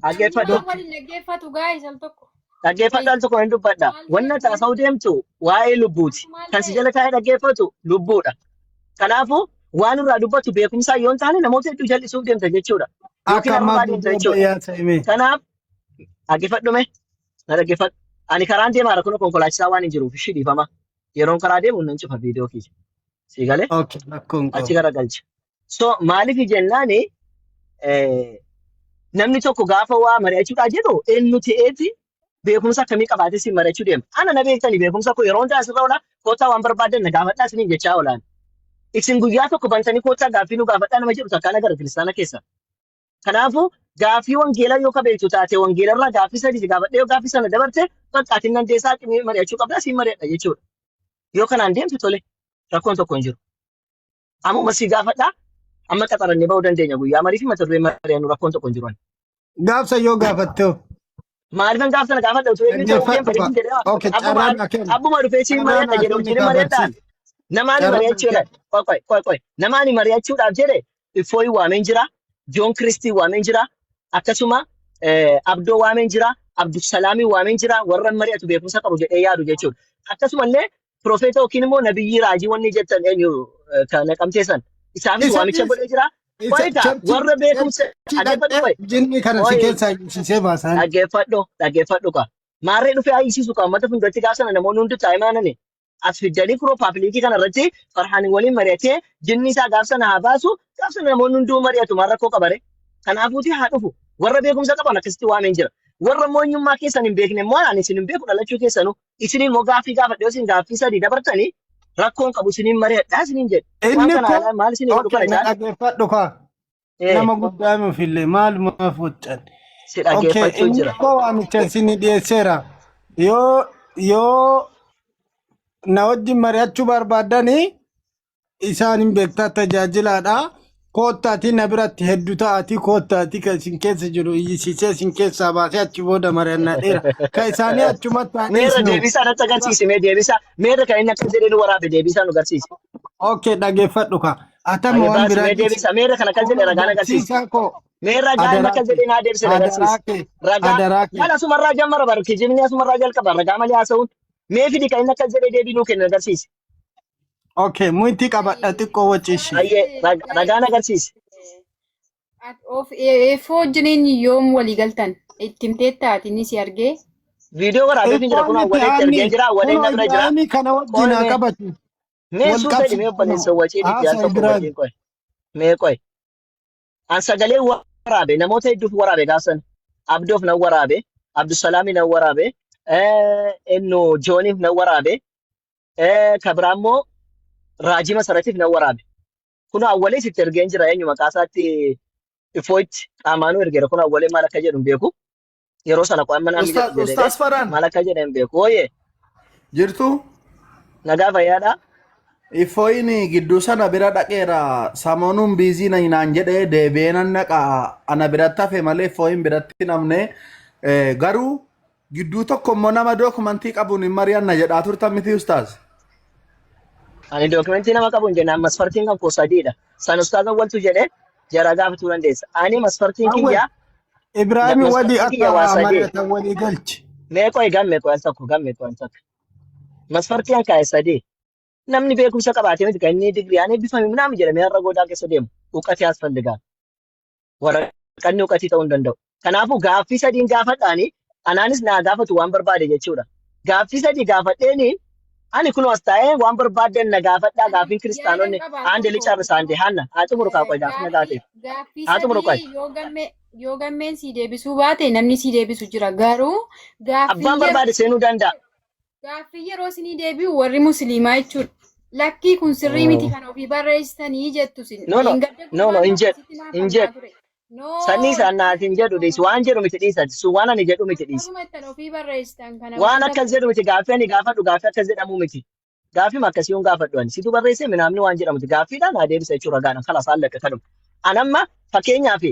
Dhaggeeffadhu. Namni waliin dhaggeeffatu guys al tokko. Dhaggeeffadhu, al tokko hin dubbadha. Maal Wanna ta'e? taasa'uu deemtu waa'ee lubbuuti. Maal Kan si ta'e? jala taa'ee dhaggeeffatu lubbuudha. Kanaafuu waan irraa dubbatu beekumsaa yoo hin taane namoota hedduu jal'isuuf deemta jechuudha. Yookiin Akka ammaa arrabaa deemta guddoo jechuudha. bayyaa ta'e mee. Kanaaf dhaggeeffadhu mee. Na dhaggeeffadhu. Ani karaan deemaara kun konkolaachisaa waan hin jiruuf ishii dhiifama. Yeroon karaa deemu nan cufa viidiyoo kiyya. Si galee Okay, rakkoon achi qabu. garagalcha. So maaliif jennaani namni tokko gaafa waa mari'achuudhaa jedhu eenyu ta'eeti beekumsa akkamii qabaatee si mari'achuu deema. Ana na beektanii beekumsa koo yeroo hundaa asirra oola, koottaa waan barbaadan na gaafadhaa isiniin jechaa oolaan. Isin guyyaa tokko bantanii koottaa gaaffii nu gaafadhaa nama jedhu takkaan agarra kiristaana keessa. Kanaafuu gaaffii wangeelaa yoo ka beektu taate wangeelarraa gaaffii sadii si gaafadhee yoo gaaffii sana dabarte bakka ati dandeessaa qimii mari'achuu qabdaa siin mari'adha jechuudha. Yoo kanaan deemte tole, rakkoon tokko hin jiru. Ammuma si gaafadhaa, amma qaxarannee ba'uu dandeenya guyyaa marii fi mata duree mari'annu, rakkoon tokko hin jiru. Gaafsa yoo gaafatte hoo? Maaliifan gaaf sana gaafadha utuu eenyu ta'uu deem Dhaggeeffadhu fedhe fa. jedhee Okay, abbuma carraan naa kenni. abbuma dhufee siin Carraa mari'adha naa jedhe kenni wajjin mari'adhaan. gaafachiisi. Namaani Carraa naa mari'achuudhaaf kenni. qoy qoy qoy qoy namaani mari'achuudhaaf jedhe Iffooyi waameen jira, Joon Kiristii waameen jira, akkasuma Abdoo waameen jira, Abdusalaamii waameen jira, warra mari'atu beekumsa qabu jedhee yaadu jechuudha. Akkasumallee Profeeta yookiin immoo nabiyyii raajii wanni jettan eenyu kan naqamtee san isaafis Isa waamicha dhiis. godhee jira. Isa Qoy kaa churchii warra beekumsa churchii dhaggeeffadhu dhaqxee qoy jinni kana si qoy keessaa hiisisee baasan. Dhaggeeffadhu, dhaggeeffadhu kaa. Maarree dhufee ayyisiisu kaa uummata fuulduratti gaafa sana namoonni hundi taa'ee maanani. As fiddanii kunoo publicii kana irratti Farhaan waliin mari'atee jinni isaa gaaf sana haa baasu, gaaf sana namoonni hunduu mari'atu, maal rakkoo qabare. Kanaafuuti haa dhufu. Warra beekumsa qaban akkasitti waameen jira. Warra immoo eenyummaa keessan hin beekne immoo ani isin hin beeku dhalachuu keessanuu. Isiniin immoo gaaffii gaafadhe, yoo isin gaaffii sadii dabartanii rakkoon qabu, isiniin mari'adhaa isiniin jedhe. Waan Inni kana kun alaa maal isinii godhu okay, kana na caala? dhaggeeffadhu kaa. Nama guddaa nuufillee maalumaaf waccan. Si Okay, dhaggeeffachuu inni jira. koo waamicha isinii dhiyeesseera. Yoo na wajjin mari'achuu barbaaddanii isaan hin beektaa tajaajilaadha. Koottaatii na biratti hedduu ta'aatii koottaatii kan isin keessa jiru iyyisiisee isin keessaa baasee achi booda mari'annaa dheera. Kan isaanii achumatti haa Meerra dhiisnu. deebisaa natti agarsiisi, mee deebisaa. Meerra kan inni akkas jedhee nu waraabe deebisaa nu agarsiisi. Okay, dhaggeeffadhu kaa. Atama Ayyee waan baasi biraa mee dhiisi. deebisaa. Meerra kan akkas jedhe Kunoo ragaan agarsiisi. barsiisaa koo Mee ragaa inni adaraa akkas kee jedhee naa deebise na adaraa agarsiisi. kee Ragaa adaraa kee. maal asumarraa jammara bara kijibni asumarraa jalqaba ragaa malee haasa'uun. Mee fidi kan inni akkas jedhee deebii nuu kennu agarsiisi. Okay, muitii qabadha xiqqoo waciishi. Ayyee ragaan agarsiisi. Of eeffoo wajjiniin yoom walii galtan? Itti himteettaati inni si argee. Viidiyoo waraabee jira kun Iffoon itti awwaleetti aanni ergee jira, awwaleen kunoo na bira jira. Ibraahimii kana wajjin Qoy haa mee qabatu. mee Wal suuta jedhi mee qabsiisu obboleessa wacii dhiti al haasa tokko Ibraahim. wajjin qoy. Mee qoy. An sagalee waraabe namoota hedduuf waraabe gaafsan. Abdoof nan waraabe, Abdusalaamii nan waraabe, innu Jooniif nan waraabe, ka biraa immoo Raajii Masaratiif nan waraabe. Kun awwalee sitti ergeen jira, eenyu maqaa isaatti ifootti qaamaanuu ergeera. Kun awwalee maal akka jedhu hin beeku. Yeroo sana qo'amma namni Ustaaz jedhu jedhee Ustaaz Farhaan maal akka jedhe hin beeku. Ooyee jirtu. Nagaa fayyaadhaa. Iffooyin gidduu sana bira dhaqeera, samonuun busy na naan jedhee deebi'ee nan dhaqa, ana biratti hafe malee iffooyin biratti namne. Garuu gidduu tokko immoo nama dookumantii qabuun hin mari'anna jedhaa turtan miti ustaaz? Ani dookumentii nama qabu hin jenne, masfartiin kan koo sadiidha. San ustaaza waltu jedhe jara gaafatuu dandeessa. Ani masfartiin Awwe kiyya Ibraahim walii masfartiin kiyya waa akka sadii. mari'atan walii galchi. Mee qoy, gamme qoy al tokko, gamme qoy al tokko. Masfartii an kaa'e sadii. Namni beekumsa qabaatee miti kan inni digirii aan eebbifame minaamu jedhamee har'a goodaa keessa deemu. Uqatii as falligaa. Waraqanni uqatii ta'uu hin danda'u. Kanaafuu gaaffii sadiin gaafadhaani anaanis naa gaafatu waan barbaade jechuudha. Gaaffii sadii gaafadheeni ani kunoo as taa'ee waan barbaaddan na gaafadhaa, gaaffiin Yaadan kiristaanonni qaba aan tokko. delicha arrisaande hanna haa xumuru kaa qoy gaaffii na Gaaffii gaateef. gaaffii Haa xumuru qoy. sadii yoo gammeen sii deebisuu baate namni sii deebisu jira, garuu gaaffii Abbaan yeroo barbaade seenuu danda'a. Gaaffii yeroo isinii deebi'u warri musliimaa jechuudha. Lakkii, kun sirrii miti, kan ofii barreessitanii jettu isin. No, no, Dheengadda no, no, gurbaan hin jedhu akkasitti naaf hin falmaa jedhu. ture. No, Sanni isaan naaf hin jedhu dhiisi, waan jedhu miti dhiisati, sun waan ani jedhu miti dhiisi. Akkasuma ittiin ofii barreessitan kana Waan warri akkas jedhu miti, gaaffii ani gaafadhu gaaffii akkas jedhamu miti. Gaaffii akkasii hin gaafadhu ani. Situ barreessee minaamni waan jedhamuti. Gaaffiidhaan haa deebisa jechuudha ragaadhaan kalaas haallaqa kanuma. Anamma fakkeenyaaf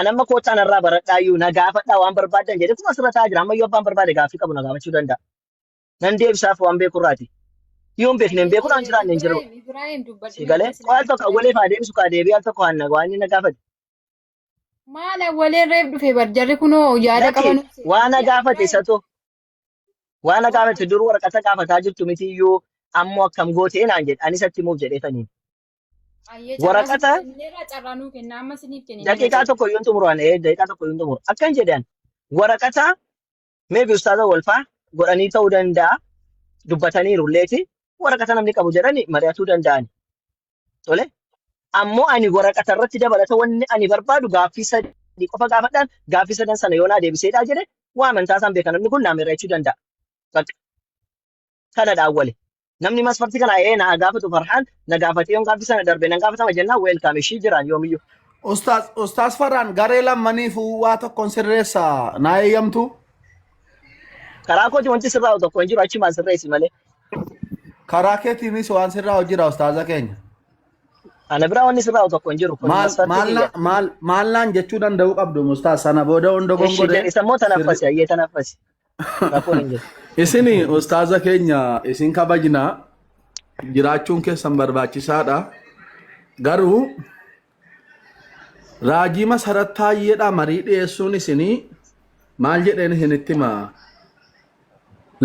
anamma koottaa narraa baradhaayyuu na gaafadhaa waan barbaaddan jedhe, kun asirra taa'aa jira. Ammayyuu abbaan barbaade gaaffii qabu na gaafachuu danda'a. Nan deebisaaf waan beekurraati. Yoo hin beekne hin beeku, naan jiraanne hin jiru. Ibrahim, Ibrahim, dubbadhu. Si galee qo'al tokko awwalee faa deebisu kaa deebii al tokko hanna waan inni na gaafate. Maal awwaleen reef dhufe bar jarri kunoo yaada Lakki qaban waan na gaafate isatu waan na gaafate dur waraqata gaafataa jirtu miti iyyuu ammoo akkam gootee naan jedhe anis atti himuuf jedheetaniin. Ayyee carraa Waraqata siif kennineerra carraa nuu kenna amma siniif kennine daqiiqaa tokko iyyuu hin xumuru ani daqiiqaa tokko iyyuu hin xumuru. Akkan jedhan waraqata maybe ustaaza walfaa godhanii ta'uu danda'a dubbataniiru illeeti waraqata namni qabu jedhani mari'atuu danda'ani. Tole ammoo ani waraqata irratti dabalata wanni ani barbaadu gaaffii sadii qofa gaafadhaan gaaffii sadan sana yoo naa deebiseedhaa jedhe waa amantaa isaan beekan namni kun naa mari'achuu danda'a. Bakka kana dhaawwale. Namni masfartii kana ee naa gaafatu farhaan na gaafatee yoon gaaffii sana darbe nan gaafatama jennaan welcome ishii jiraan yoomiyyuu. Ustaaz Farhaan garee lammaniifuu waa tokkoon sirreessa naa eeyyamtu. Karaa kooti wanti sirraa'u tokko hin jiru achumaan sirreessi malee. Karaa keetiinis waan sirraa'u jira ustaaza keenya. Ana biraa wanni sirraa'u tokko hin jiru kun Maal masfartii maal kiyya. na- maal maal naan jechuu danda'uu qabdu ustaaz sana booda hunda Ishi gongore. jedhi isa immoo tanaffasi ayyee tanaffasi. Rakkoon hin jiru. Isin ustaaza keenya isin kabajna jiraachuun keessan barbaachisaadha. Garuu raajii Masarat Taayyeedha marii dhiyeessuun isinii maal jedheen isinitti himaa?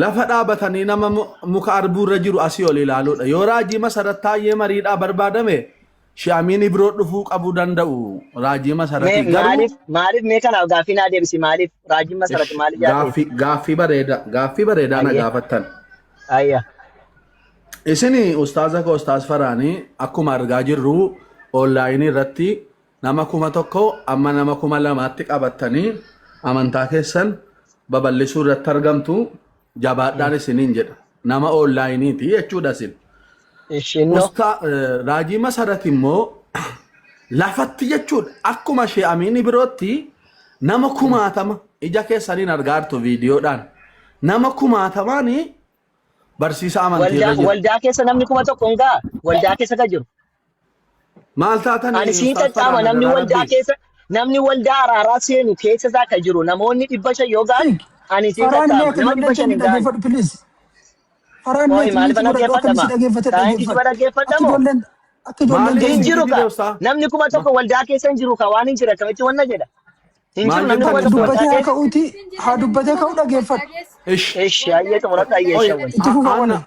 Lafa dhaabatanii nama muka arbuurra jiru asii ol ilaaluudha. Yoo raajii Masarat Taayyee mariidhaa barbaadame Shi'amiin Ibroo dhufuu qabuu danda'u raajii Mee Masaratii. Garuu maaliif maaliif mee kanaaf gaaffii naa deebisi maaliif raajiin Masarat maaliif yaaddeessi? Gaaffii bareedaa na Ayyee gaafattan. ayya. Isin ustaaza koo ustaaz Faraanii akkuma argaa jirru onlaayinii irratti nama 1000 amma nama 2000tti qabattanii amantaa keessan babal'isuu irratti argamtu jabaadhaan isiniin jedha. Nama onlaayiniiti jechuudha isin. Ishinnoo. Raajii Masarat immoo lafatti jechuudha akkuma ishee Amiini birootti nama kumaatama ija keessaniin argaa jirtu viidiyoodhaan nama kumaatamaanii barsiisa amantii irra Waldaa jira. waldaa keessa namni 1000 hin ga'a. Waldaa keessa kan jiru. Maal taatanii Ani siin Ustaaz qaxxaama Farhaan namni adaraa waldaa rabbii. keessa namni waldaa araaraa seenu keessa isaa kan jiru namoonni 500 yoo ga'an ani siin Farhaan mee qaxxaama akka nama ijoolleen 500 keenya hin ga'an. dhaggeeffadhu please. Farhaan Qo'i mee maaliif miti godhadhu akka inni si dhaggeeffadhama? dhaggeeffate Taa'een kijiba dhaggeeffadhu. Akka dhaggeeffadhamoo? ijoolleen akka ijoolleen Maaliif Hin keenya isin jiru kijibde ka ustaa? namni 1000 waldaa keessa hin jiru ka waan hin jire akkamitti wanna jedha? Hin Maal jiru namni jettan 1000 ustaa? waldaa dubbatee haa keessa. ka'uuti Hin jira haa namni dubbatee kuma ka'u tokko waldaa dhaggeeffadhu. keessa. Ish. Ishi ayyee xumuradha ayyee Qo'i Waldaa shawwan. Itti fufa Anna wale.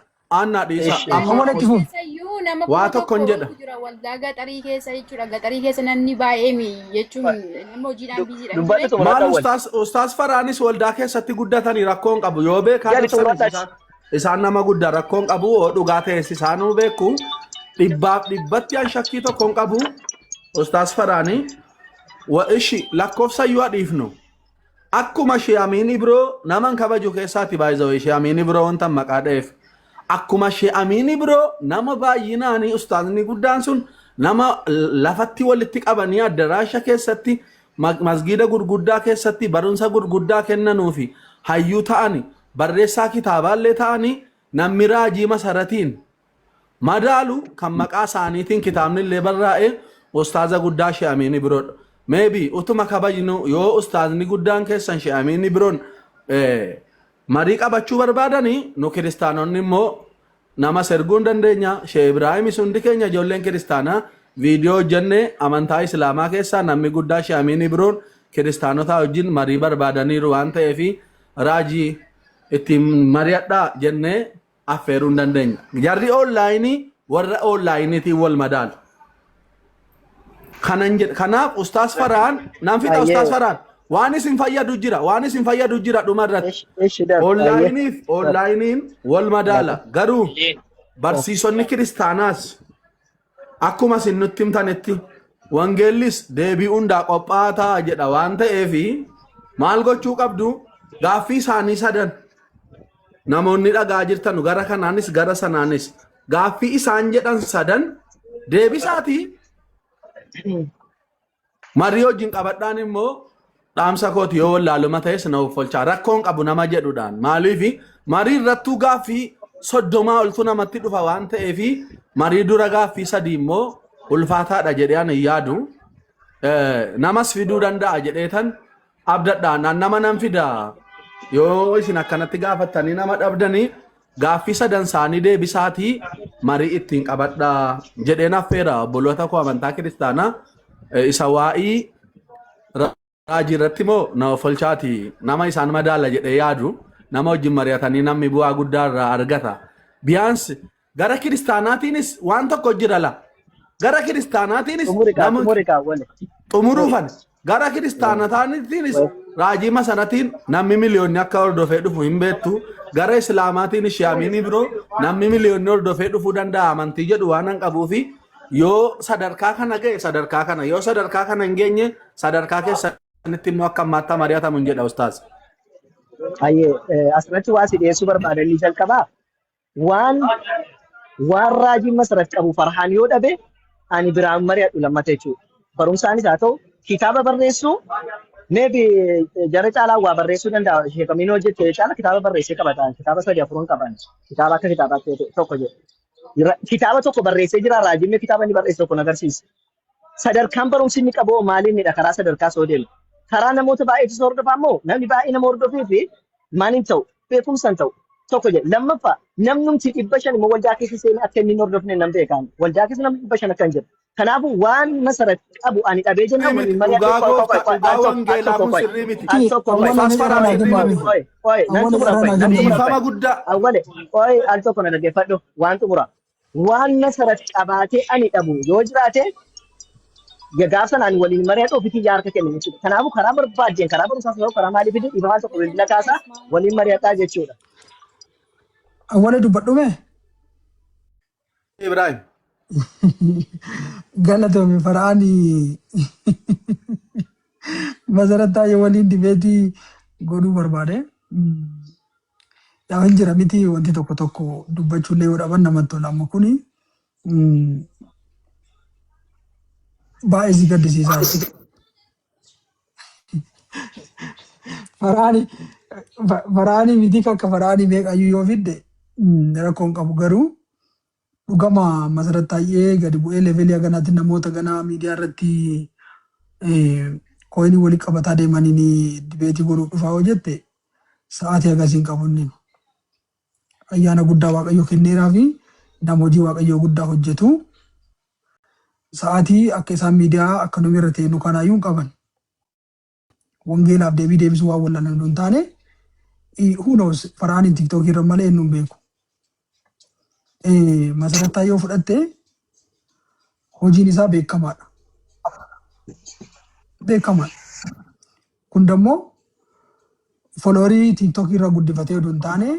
Anna dhiisa Ishi. amma Awwala itti fufa. Keessayyuu nama waa kuma tokkon tokko jedha. oltu jira waldaa gaxarii keessa jechuudha. Gaxarii keessa namni baay'ee mi jechuun nama hojiidhaan biiziidha miti Dubbadhu ree. xumuradha Maal awwal. ustaas Faraanis waldaa keessatti guddatanii rakkoon qabu yoo beekaa Jedhi dabsanis xumuradha isaan isaan nama guddaa rakkoon qabu yoo dhugaa ta'es isaanuu beeku dhibbaaf dhibbatti an shakkii tokko hin qabu ustaas Faraanii wa ishi lakkoofsa iyyuu adhiifnu Akkuma Shee Amiin Ibroo naman kabaju keessaati by the way Shee Amiin Ibroo wanta maqaa dha'eef. Akkuma Shee Amiin Ibroo nama baay'inaanii ustaazni guddaan sun nama lafatti walitti qabanii addaraasha keessatti masgiida gurguddaa keessatti barumsa gurguddaa kennanuu fi hayyuu ta'ani barreessaa kitaabaallee ta'anii namni raajii masaratiin madaalu kan maqaa isaaniitiin kitaabni illee barraa'e ustaaza guddaa Shee Amiin Ibroodha. Maybe utuma kabajnu yoo ustaazni guddaan keessan Shee Amiin Ibroon marii qabachuu barbaadanii nu kiristaanonni immoo nama serguu hin dandeenya. Shee Ibraahimis hundi keenya ijoolleen kiristaanaa viidiyoo hojjennee amantaa Islaamaa keessaa namni guddaa Shee Amiin Ibroon kiristaanotaa wajjin marii barbaadaniiru waan ta'eef raajii ittiin mari'adhaa jennee affeeruu hin dandeenya. Jarri onlaayinii warra onlaayiniitiin wal madaalu. Kanan jedha. Kanaaf Ustaas Farhaan nan fixa Ayyee. Ustaas Farhaan waan isin fayyadu jira waan isin fayyadu jira dhuma irratti. Ishi ishi darb ayyee. Onlaayiniif onlaayiniin wal madaala. Garuu barsiisonni kiristaanaas akkuma isin nutti himtanitti wangeellis deebii hundaa qophaa'aa ta'a jedha waan ta'eef maal gochuu qabdu gaaffii isaanii sadan namoonni dhagaa jirtanu gara kanaanis gara sanaanis gaaffii isaan jedhan sadan deebisaatii Marii wajjin qabadhaan immoo dhaamsa kooti yoo wallaaluma ta'es na offolchaa rakkoon qabu nama jedhudhaan maaliif marii irrattuu gaaffii 30 oltu namatti dhufa waan ta'eef marii dura gaaffii sadii immoo ulfaataadha jedhee ani hin yaadu. Namas fiduu danda'a jedheetan abdadha. Naan nama nan fida yoo isin akkanatti gaafattanii nama dhabdanii gaaffii sadan isaanii deebisaatii marii ittiin qabadhaa jedheen affeera obboloota koo amantaa kiristaanaa isa waa'ii Raajii irratti immoo na offolchaati nama isaan madaala jedhee yaadu nama wajjin mari'atanii namni bu'aa guddaa irraa argata. Biyaans gara kiristaanaatiinis waan tokko jira la. Gara kiristaanaatiinis Xumuri kaa nama xumuri kaa wale. xumuruufan gara kiristaanataatiinis raajii masanatiin namni miliyoonni akka hordofee dhufu hin beektu. Gara islaamaatiin shi'amiinii biroo namni miliyoonni hordofee dhufuu danda'a amantii jedhu waan hin qabuufi yoo sadarkaa kana ga'e sadarkaa kana yoo sadarkaa kana hin geenye sadarkaa keessanitti immoo akka ammaatti mari'atamu hin jedha ustaaz. Hayyee asirratti waa si dhiyeessuu barbaadanii jalqabaa waan raajiin Masarat qabu Farhaan yoo dhabe ani biraan mari'adhu lammata jechuudha. Barumsaanis haa ta'u kitaaba barreessuu maybe jara caalaa waa barreessuu danda'a. Sheekamiin hojjette caala kitaaba barreessee qabata. Kitaaba sadii afuran qaban. Kitaaba akka kitaabaatti tokko jedhu. Kitaaba tokko barreessee jira raajiin kitaaba inni barreesse tokko agarsiisa. Sadarkaan barumsi inni qabu maaliinidha karaa sadarkaa soo deemu. Karaa namoota baay'eetu isa hordofaa immoo namni baay'ee nama hordofee fi maaliin ta'u beekumsa hin ta'u tokko jedhe. Lammaffaa namnumti 500 immoo waldaa keessa seenee akka inni hin hordofne nan beekaan. Waldaa keessa namni 500 akka hin jirre. Kanaafuu waan Masarat qabu ani dhabee jennaan Sirrii waliin miti. mari'adhee Dhugaa qoy qoy gooftaa qoy dhugaa al tokko al wangeelaa tokko kun qoy sirrii miti. al tokko qoy Ustaaz Awwala Farhaan irraa sirrii naa miti. kennaame. qoy qoy nan Awwala xumura irraa qoy naa nan xumura kennaame. qoy Dhiifama guddaa. awwale qoy al tokko na dhaggeeffadhu waan xumura. Waan Masarat qabaatee ani dhabu yoo jiraate gaaf sana ani waliin mari'adhu ofiitii harka kenna jechuudha. Kanaafuu karaa barbaaddeen karaa barumsaas ta'u karaa maalii fidee dhiifamaa tokko bilbila kaasaa waliin mari'adhaa jechuudha. Awwala dubbadhume Ibrahim. galatoomi Fara'aani Masarat Taayyee waliin dibeetii godhuu barbaade. Yaa hin jira miti wanti tokko tokko dubbachuullee yoo dhaban namatti tola. Amma kuni baay'ee si gaddisiisaa jechuudha. Fara'aani Fara'aanii miti akka Fara'aanii meeqayyuu yoo fidde rakkoo hin qabu garuu dhugama Masarat Taayyee gadi bu'ee levelii haganaatti namoota ganaa miidiyaa irratti coinii walii qabataa deemaniin dibeetii godhuuf dhufaa yoo jette sa'aatii hagasii hin qabu inni. Ayyaana guddaa Waaqayyo kenneeraa fi nama hojii Waaqayyoo guddaa hojjetu. Sa'aatii akka isaan miidiyaa akka nuyi irra teenyu kanaayyuu hin qaban. Wangeelaaf deebii deebisuu waan wallaalan hin taane who knows Fara'aaniin TikTokii irra malee eenyu hin beeku. Masarat Taayyee yoo fudhatte hojiin isaa beekamaadha. Beekamaadha. Kun dammoo followerii TikTokii irra guddifatee odoo hin taane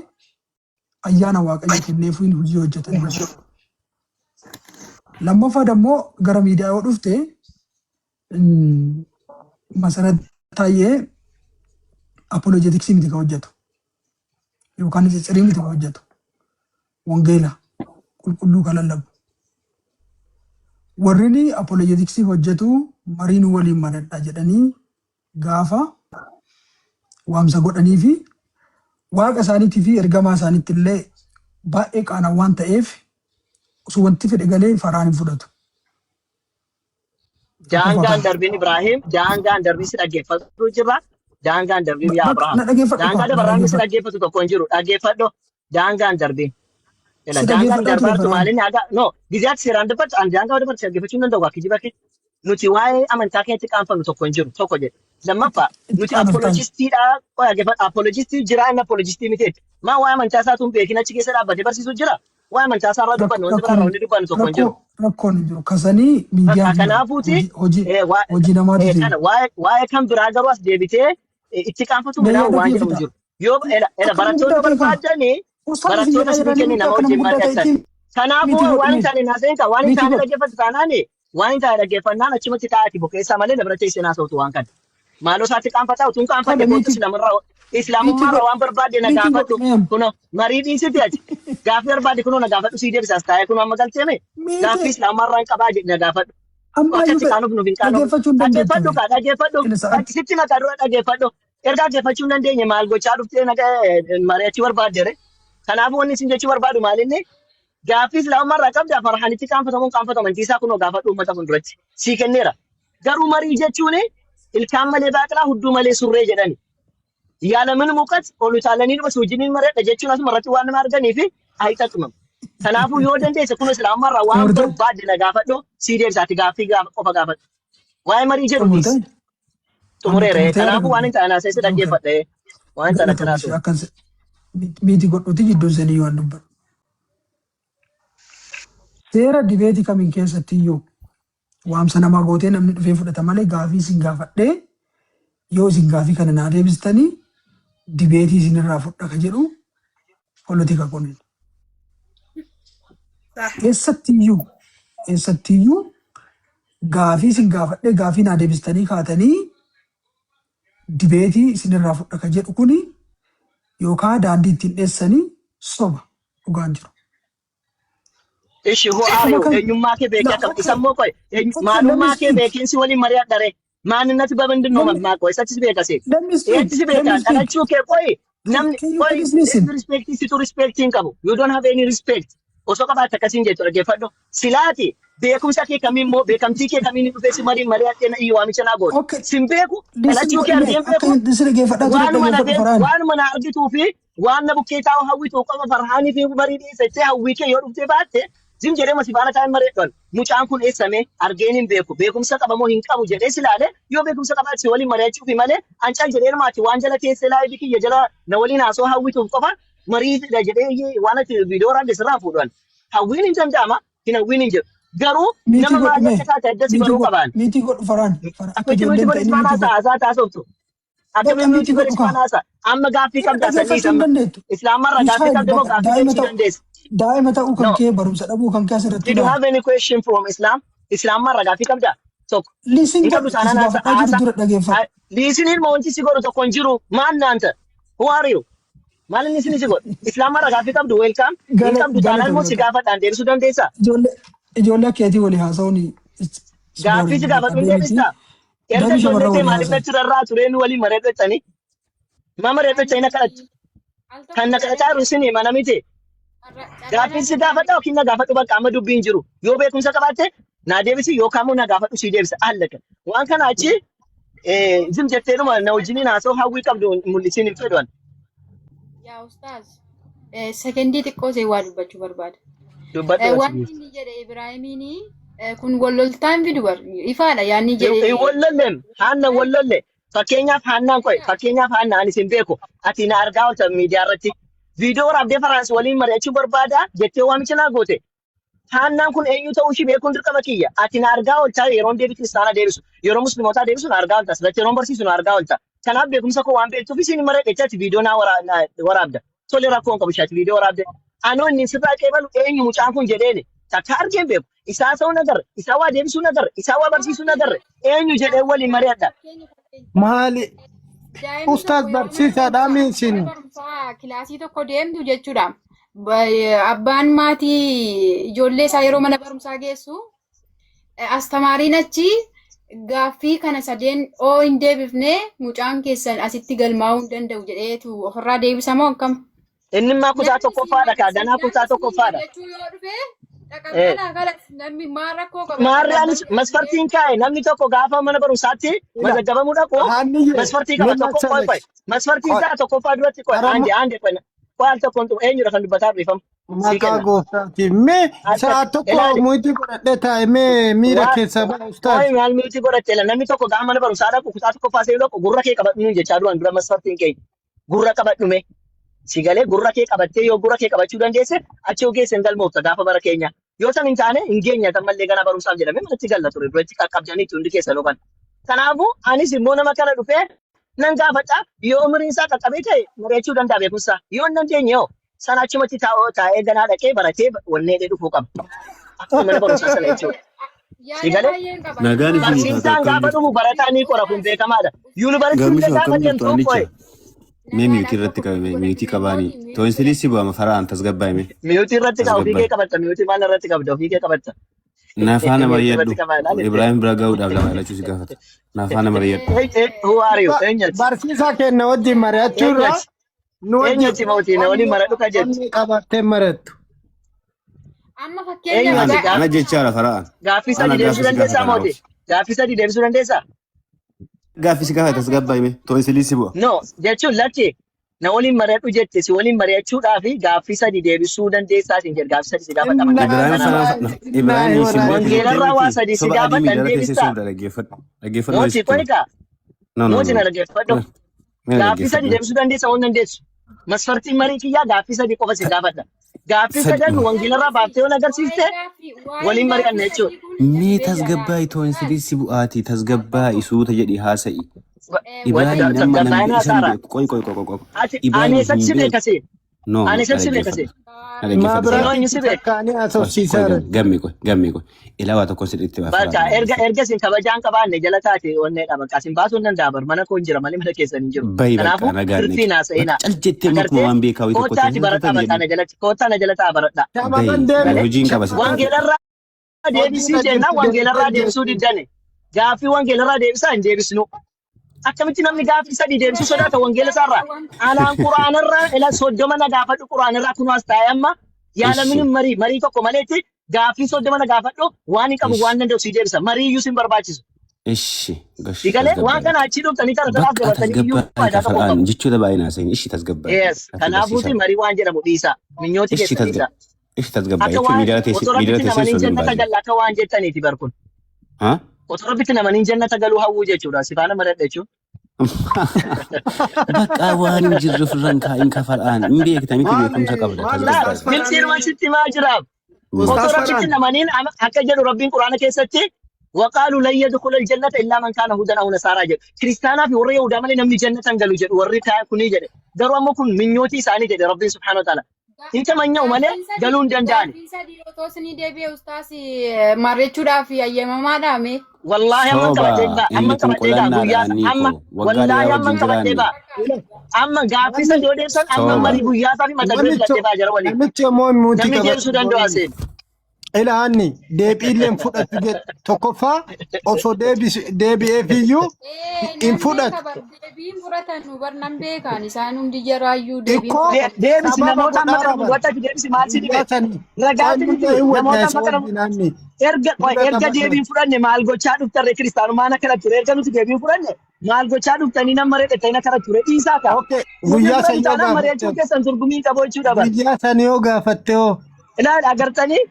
ayyaana Waaqayyo kenneefiin hojii hojjetan. Lammaffaa dammoo gara miidiyaa yoo dhufte Masarat Taayyee apologeticsii miti kan hojjetu yookaan ciccirii miti kan hojjetu wangeela qulqulluu kan lallabu. Warri apologeticsii hojjetu marii nu waliin maradha jedhanii gaafa waamsa godhanii fi waaqa isaaniitii fi ergamaa isaaniitti illee baay'ee qaana waan ta'eef osoo wanti fedhe galee Faraan hin fudhatu. Daangaan Tokkoffaa darbiin Ibraahim, daangaan darbiin si dhaggeeffatu jira. Daangaan darbiin yaa kana. Abrahaam. Na dhaggeeffadhu Daangaa kaa na dabarraan si dhaggeeffadhu. dhaggeeffatu tokko hin jiru. Dhaggeeffadhu. Daangaan darbiin. Ila Si daangaan dhaggeeffadhaa ture darbaartu Faraan. maaliin haga no giziyaatti seeraan dubbattu ani daangaa dabartu dhaggeeffachuu hin danda'u akka kijiba kee. Nuti waa'ee amantaa keenyatti qaanfannu tokko hin jiru tokko jedhe. Lammaffaa Itti nuti qaanoftaan. apologistiidha. Qoy dhaggeeffadhu apologistii jira inni apologistii miti. Maa waa'ee amantaa isaatu hin beekin achi keessa dhaabbatee barsiisuu jira. Waa'ee amantaa isaa irraa dubbannu wanti biraa irraa Rakkoon wanti dubbannu tokko hin jiru. rakkoon hin jiru. Kasanii Bakka miidiyaa jira. kanaafuuti Hojii hojii namaatu kana seena. waa'ee kan biraa garuu as deebitee itti qaanfatu Mee minaa yaada waan kee jedhamu fixa. jiru. Yoo ela ela Akka nama barattoota guddaa ta'e kaa. barbaadanii Ustaas isin barattoota jedhaa isinii jirra kenni namni nama akka nama wajjin guddaa mari'attan. ta'etti Kanaafuu miitii waan hin godhu taane naaseen kaa waan hin miitii taane godhu. dhaggeeffatu taanaani waan hin taane dhaggeeffannaan achumatti taa'ati bukeessaa malee na bira teessee naasootu waan kana. Maaloo isaatti qaanfataa utuun Tole qaanfadhe kootu miitii islaamarraa miitii islaamummaarraa godhu waan barbaadde na miitii godhu gaafadhu meem kuno marii dhiisiti ati gaaffii barbaadde kunoo na gaafadhu sii deebisaas taa'ee kunoo amma galteeme gaaffii miitii islaamummaarraa hin qabaa jedhi na gaafadhu. ammaa Akka iyyuu itti qaanuuf nuuf hin qaanofne. dhaggeeffachuu hin dandeettu Dhaggeeffadhu mee. kaa dhaggeeffadhu. Ila sa'aatti Sitti maqaa dura dhaggeeffadhu. Erga dhaggeeffachuu hin dandeenye maal gochaa dhuftee mari'achuu barbaaddere. Kanaafuu wanni isin jechuu barbaadu maalinni gaaffii islaamummaa irraa qabda Farhaanitti qaanfatamuun qaanfatu amantii isaa kunoo gaafadhu uummata fuulduratti sii kenneera. Garuu marii jechuun ilkaan malee baaqelaa hudduu malee surree jedhani. Yaalamin muqat ol utaalanii dhuma si wajjiniin mari'adha jechuun asuma irratti waan nama arganii fi hayxaxumam. Kanaafuu yoo dandeesse kun islaamummaa irraa waan xumurtee barbaadde na gaafadhu sii deebisaati gaaffii qofa gaafadhu. Waa'ee marii jedhu dhiisi. xumurtee. Amma Xumureera. xumurtee yaada Kanaafuu waan qabda. hin ta'an haasa'e si Okay. dhaggeeffadhe. Waan hin ta'an Galatoom akkanaa ishee ture. akkan mute godhuuti jidduu sanii waan dubbadhu. Seera debate kamiin keessatti iyyuu waamsa namaa gootee namni dhufee fudhata malee gaafii isin gaafadhee yoo isin gaafii kana naa deebistanii debate isinirraa fudha ka jedhu politika kunin. Eessatti iyyuu gaafii isin gaafadhee gaafii naa deebistanii kaatanii debate isinirraa fudha ka jedhu kuni yookaan daandii ittiin dheessanii soba dhugaan jiru. Ishi who are Akkuma you? kan Eenyummaa kee beekee la akkam okay isa immoo qoy okay let me maalummaa kee speak beekiinsi waliin mari'adhare ማንነት በምንድን ነው let me የማውቀው? Eessatti si beeka see? let me speak Eessatti si let beeka? me speak. Dhalachuu kee qoy can, namni can you qoy please listen? Respect situ respect hin qabu. You don't have any respect. Osoo qabaatte akkasiin jettu dhaggeeffadhu. Silaati beekumsa kee kamiin immoo beekamtii kee kamiin dhufee si mariin mari'adhee na iyyuu waamicha naa gootu. Okay. Sin beeku Listen dhalachuu kee godhi mee argeen akka beeku isin dhaggeeffadhaa ture waanuma na dhaggeeffadhu beeku Farhaan. waanuma na argituu fi waan na bukkee taa'u hawwitu qofa Farhaanii fi marii dhiyeessee hawwii kee yoo dhuftee baatte zim jedhee masi faana taa'ee mari'adhan. Mucaan kun eessame argeen hin beeku beekumsa qaba moo hin qabu jedhee si ilaale yoo beekumsa qabaate si waliin mari'achuufi malee ancal jedhee maati waan jala teessee live kiyya jala na waliin haasoo hawwituuf qofa mariidha jedhee waan ati viidiyoo raabde sirraa fuudhan. Hawwiin hin danda'ama hin hawwiin hin jedhu. Garuu Mute nama godhu maal mee akka taate adda si mute baruu godhu qabaan. Mute godhu Farhaan Farhaan akka Akkamitti mute ijoolleen godhi ta'in faana mute godhu. haasaa taasoftu. Bakka Akkamitti mute mute godhu godhi kaa. faana haasaa. Amma gaaffii Kana qabdaa sanii dhaggeeffachuu hin amma. dandeettu. Islaamarraa You gaaffii child qabde moo bakka gaaffii daa'ima deebisuu ta'u dandeessa? daa'ima ta'uu kan No. kee barumsa dhabuu kan kee asirratti Did you ilaali. have any question from Islam? Islaamarraa gaaffii qabdaa? Tokko. Listen Hin qabdu godhu kasi taanaan haasa gaafadhaa jiru haasa. dura dhaggeeffadhu. Listeniin moo wanti si godhu tokko hin jiru. Maal naanta? Who are you? Maal inni isin si godhu? Islaamarraa gaaffii qabdu welcome. Hin Gala qabdu taanaan immoo galatoom si bakka. gaafadhaan deebisuu dandeessaa? Ijoollee akkeetii walii haasa'uun it's Gaaffii boring si bakka gaafadhu hin deemiti. deebistaa? Erga Dammi ijoollee shamarran ta'e walii maaliif haasa'u. natti rarraa turee nu waliin mari'adhattanii? Maa mari'adhattanii na kadhattu? Al tokko Kan na kadhataa jiru isin mana miti. Gaaffiin si gaafadha yookiin na gaafadhu bakka amma dubbiin jiru. Yoo beekumsa qabaatte naa deebisi yookaan immoo na gaafadhu si deebisa. Allaka. Waan kana achi zim jetteedhuma na wajjiniin haasa'u hawwii qabdu mul'isiin hin fedhu. Yaa ustaaz, sekendii xiqqoo see waa dubbachuu barbaada. Dubbadhu. Wanti inni jedhe Ibraahimiin kun walloltaan fidu bar ifaadha yaanni jedhe. Hin wallolleem haanna wallolle fakkeenyaaf haannaan qoy fakkeenyaaf haanna ani sin beeku ati na argaa oolta miidiyaa irratti viidiyoo waraabdee Faraans waliin mari'achuu barbaada jettee waamicha naa goote. Haannaan kun eenyu ta'uu ishii beekuun dirqama kiyya. Ati na argaa ooltaa yeroon deebii kiristaanaa deebisu yeroo musliimotaa deebisu na argaa oolta asirratti yeroon barsiisu na argaa oolta. Kanaaf beekumsa koo waan beektuuf isin mari'adhe ati viidiyoo naa waraabda. Tole rakkoon qabu ishaati viidiyoo waraabde. Anoo inni sirraa qeebalu eenyu mucaan kun jedheeni takka argeen beeku. Isaa ta'uu nagarre, isaa waa deebisuu nagarre, isaa waa barsiisuu nagarre. Eenyu jedhee waliin mari'adha. Maali? Daa'imni Ustaaz tokko yeroo mana barsiisaadhaa barumsaa miisin. mana barumsaa kilaasii tokko deemtu jechuudha. Abbaan maatii ijoollee isaa yeroo mana barumsaa geessu astamaariin achi gaaffii kana sadeen oo hin deebifne mucaan keessan asitti galmaa'uu hin danda'u jedheetu ofirraa deebisa moo akkam? Inni immoo kutaa Namni siin tokkoffaadha kaa ganaa kutaa namni siin tokkoffaadha. mari'achuu yoo dhufe dhaqabbalaa kalas namni maal rakkoo qaba Maarri anis masfartiin kaa'e namni tokko gaafa mana barumsaatti mazaggabamuu dhaqu Haanniyye masfartii qaba min tokko qoy qoy massalesh. masfartii Qoy isaa tokkoffaa duratti qoy Oromo aande aande qoy qoy al tokkoon eenyudha kan dubbataa dhiifama sii maqaa kenna. gooftaatiin mee sa'a Harkatti tokko ilaali mute godhadhee taa'e mee miira waa keessaa ba'a ustaaz. qoy maal mute godhatte ila namni tokko gaafa mana barumsaa dhaqu kutaa tokkoffaa seenuu dhaqu gurra kee qabadhu nuun jechaa duraan dura masfartiin keenya gurra qabadhu mee si galee gurra kee qabattee yoo gurra kee qabachuu dandeesse achi yoo geesse hin galmoofta gaafa bara keenya yoo san hin taane hin geenya tammallee gana barumsaaf jedhamee manatti galla ture duratti qaqqabdaniitti hundi keessa lokan. Kanaafuu anis immoo nama kana dhufee nan gaafadha yoo umriin isaa qaqqabee ta'e mari'achuu danda'a beekumsa yoo hin dandeenye hoo sana achumatti taa'ee ganaa dhaqee baratee wanneen dhufuu qaba. Akkuma mana barumsaa sana jechuudha. Si Yaada galee baay'een qaba. Nagaan isin haa ta'u barsiisaan akkam gaafa jirtu? dhumu barataa ni qora kun beekamaadha. Yuunivarsiitii Gammishu illee akkam gaafa jirtu deemtu Annicha? qoy Mee Nagaadhaan mute irratti tokko qabame mute mute godhadhu qabaanii. mooti mute Toonsilii godhadhu. si bu'ama faraan tasgabbaa'ime. Mute irratti qaba ofii kee Tasgabbaa'e. qabatta mute maal irratti qabda ofii kee qabatta. Nafaana Mute mari'adhu. irratti qabaa ilaali. Ibraahim bira gahuudhaaf lama ilachuu si gaafata. Nafaana mari'adhu. Who are you? Eenyuti? Barsiisaa keenya wajjin mari'achuu irraa Eenyuti? nu wajjin Eenyuti mootii na waliin maradhu ka jettu? onnee qabattee marattu. Amma fakkeenyaaf Eenyuti? Ana ana jechaadha faraan. Gaaffii Ana sadii deebisuu gaaffii si dandeessaa gaafata naa mootii? obsi. Gaaffii sadii deebisuu dandeessaa? Gaaffii si gaafata tasgabbaa'ime. Toonsilii si bu'a. No jechuun lakki na waliin mari'adhu jette si waliin mari'achuudhaaf gaaffii sadii deebisuu dandeessaa siin jedhe gaaffii sadii si gaafadha malee. Ibraahim Kanaaf faraan Ibraahim isin beeku jettee wangeelarraa waa miti. sadii si Soba adii gaafadha hin miidiyaa keessa deebistaa? sobda dhaggeeffadhu. Dhaggeeffadhu Mootii sitti hima. qoy kaa No, no, Mooti no. na dhaggeeffadhu. Mee na Gaaffii sadi dhaggeeffadhu. deebisuu dandeessa waan dandeessu. Masfartiin marii kiyyaa gaaffii sadi qofa si gaafadha. Gaaffii Sadi. sadan wangeelarraa baaftee yoo na agarsiiste waliin mari'anna jechuudha. Mee tasgabbaa'i toon sidii si bu'aati tasgabbaa'i suuta jedhi haasa'i. Wanti Ibrahim nama tasgabbaa'ina namni isa hin haasaara. beeku. Qoy qoy qoy qoy qoy. Ati ani Ibrahim eessatti hin si beeku. beekase? No, no, Ani na eessatti si beekase? dhaggeeffadhu. Na Maa dhaggeeffadhu Sinoo sarara. eenyu biraatti si beeka? takkaanii Qoy qoy haasofsiisaa gamme gamme qoy gamme qoy. Ilaa waa tokko sirriitti Bakka baafara erga dhaggeeffadhu. erga isin kabajaan qabaanne jala taate onneedha bakka isin baasuu hin danda'a bar mana koo hin jira malee mana keessan hin jiru. Bayi bakka Kanaafuu nagaan tirfii naqi. naasa'inaa. Bakka cal jettee amma akkuma Agartee waan beekaa wayii tokko koottaati baradhaa ta'e bakka na jalatti koottaa na jala ta'a baradhaa. Shamarran Bayi deemi. Galee hojiin qaba sitti. wangeelarraa deebisii Hojiirra jennaan jirtu wangeelarraa deebitee deebisuu jirti. diddane. Gaaffii wangeelarraa deebisaa hin deebisnu. Akkamitti namni gaaffii sadii deebisuu sodaata wangeela isaarraa? Anaan quraanarraa ila 30 na gaafadhu quraanarraa kunoo as taa'ee amma yaala Ishi. minin marii marii tokko maleetti gaaffii 30 na gaafadhu waan hin qabu Ishi. waan danda'u sii deebisa marii iyyuu sin barbaachisu. Ishi. Gosh Si galee waan tasgabbaa'i. kana achii dhuftanii tara taraaf Bakka dabartanii iyyuu tasgabbaa'i faayidaa tokko hin kafaraan qabu. jechoota baay'ee naasa'in. Ishi tasgabbaa'i. Yes, Ati kanaafuuti barsiisaa. marii waan jedhamu dhiisaa. Minyooti Ishi keessan dhiisaa. tasgabbaa'e. Ishi tasgabbaa'i Akka jechuun waan miidiyaa teessee otoo miidiyaa rabbitti teessee namaniin sun hin jannata baay'ee. galla akka waan jettaniiti bar kun. Ha? Otoo rabbitti namaniin jannata galuu hawwuu jechuudha. Sifaana maradha jechuun. Bakka waan hin jirre ofirraan kaa'in kafaraan hin beekta miti Maali beekumsa qabda maali Laa ustaas tasgabbaa'e. gilxiin waan Faraanii sitti himaa jiraaf. Otoo ustaas rabbitti Faraan namaniin akka jedhu rabbiin quraana keessatti waqaalu lan yadkhula aljannata illaa man kaana hudan aw nasaaraa jedhu. Kiristaanaa fi warra Yahudaa malee namni jannata hin galu jedhu warri kunii jedhe. Garuu ammoo kun minyootii isaanii jedhe rabbiin subhaanahu wa ta'ala. Hin tamanya'u malee Gaaffiin sadii galuu hin danda'ani. gaaffiin sadii otoo isinii deebi'e ustaas marrechuudhaaf ayyamamaadha mee. Wallaahi amman Soba qabadhee ba'a. inni Amman kun qabadhee ba'a qolannaadha guyyaa anniiko amma waggaa wallaahi dheeraa amman wajjin qabadhee jiraanne. ba'a. Amma gaaffii sadii yoo deebisan amman Soba. marii guyyaa isaa fi mata duree namicho filadhee ba'a jara waliin. namichi immoo muti Namni qabadhu deebisuu danda'u boyiin. aseen. Ilaanni deebiillee hin fudhattu jedhe tokkoffaa osoo deebi'eef iyyuu Ee hin nan beeka fudhatu. bar deebiin fudhatan nu bar nan beekaan isaan hundi jaraayyuu deebiin Ikkoo fudhatan. Deebisi sababa namoota amma godhaa kana raban fuulduratti ati deebisi maal si dhibe? guyyaa sanii Ragaatti eenyullee miti hin namoota waddeessa amma kana wajjin anni erga qoy gurra erga qabadhu. deebiin fudhanne maal gochaa dhuftarre kiristaanummaan akkana ture erga nuti deebiin fudhanne maal gochaa dhuftanii nama reedhettanii akkana ture dhiisaa kaa. Okay Nuti guyyaa fudhannu san yoo taanaan mari'achuun gaafatte keessan turgumii hin qabu jechuudha bar. guyyaa san yoo gaafatte hoo Ilaal agartanii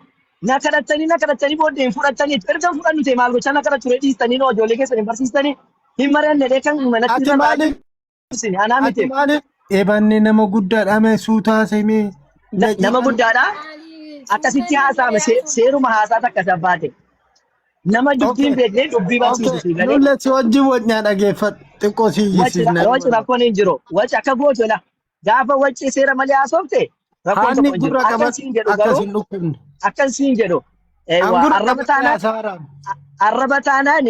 na kadhattanii na kadhattanii booddee hin fudhattanii erga hin fudhannu ta'e maal gochaa na kadhattu ture dhiistanii noo ijoollee keessan hin barsiistanii hin mari'anne dhee kan manatti ati irra maaliif baay'isini anaa ati miti maaliif ebanne nama guddaadha mee suutaa semee nama daqiiqaan guddaadha Maali suuta akkasitti inni haasa'ame haasofne. seeruma haasaa takka sabbaate nama dubbii hin okay beekne dubbii okay barsiisu si galee nulle si wajjin wajnaa dhageeffadhu xiqqoo si waci iyyisiisna waci rakkoon hin jiru waci akka gootu la gaafa waci seera malee haasofte rakkoon Haanni tokko hin jiru gurra akkan qabadhu siin jedhu akka garuu sin dhukkubne. akkan siin jedhu An eewwa gurra arraba qabadhee taanaan haasa'aaraan. arraba taanaan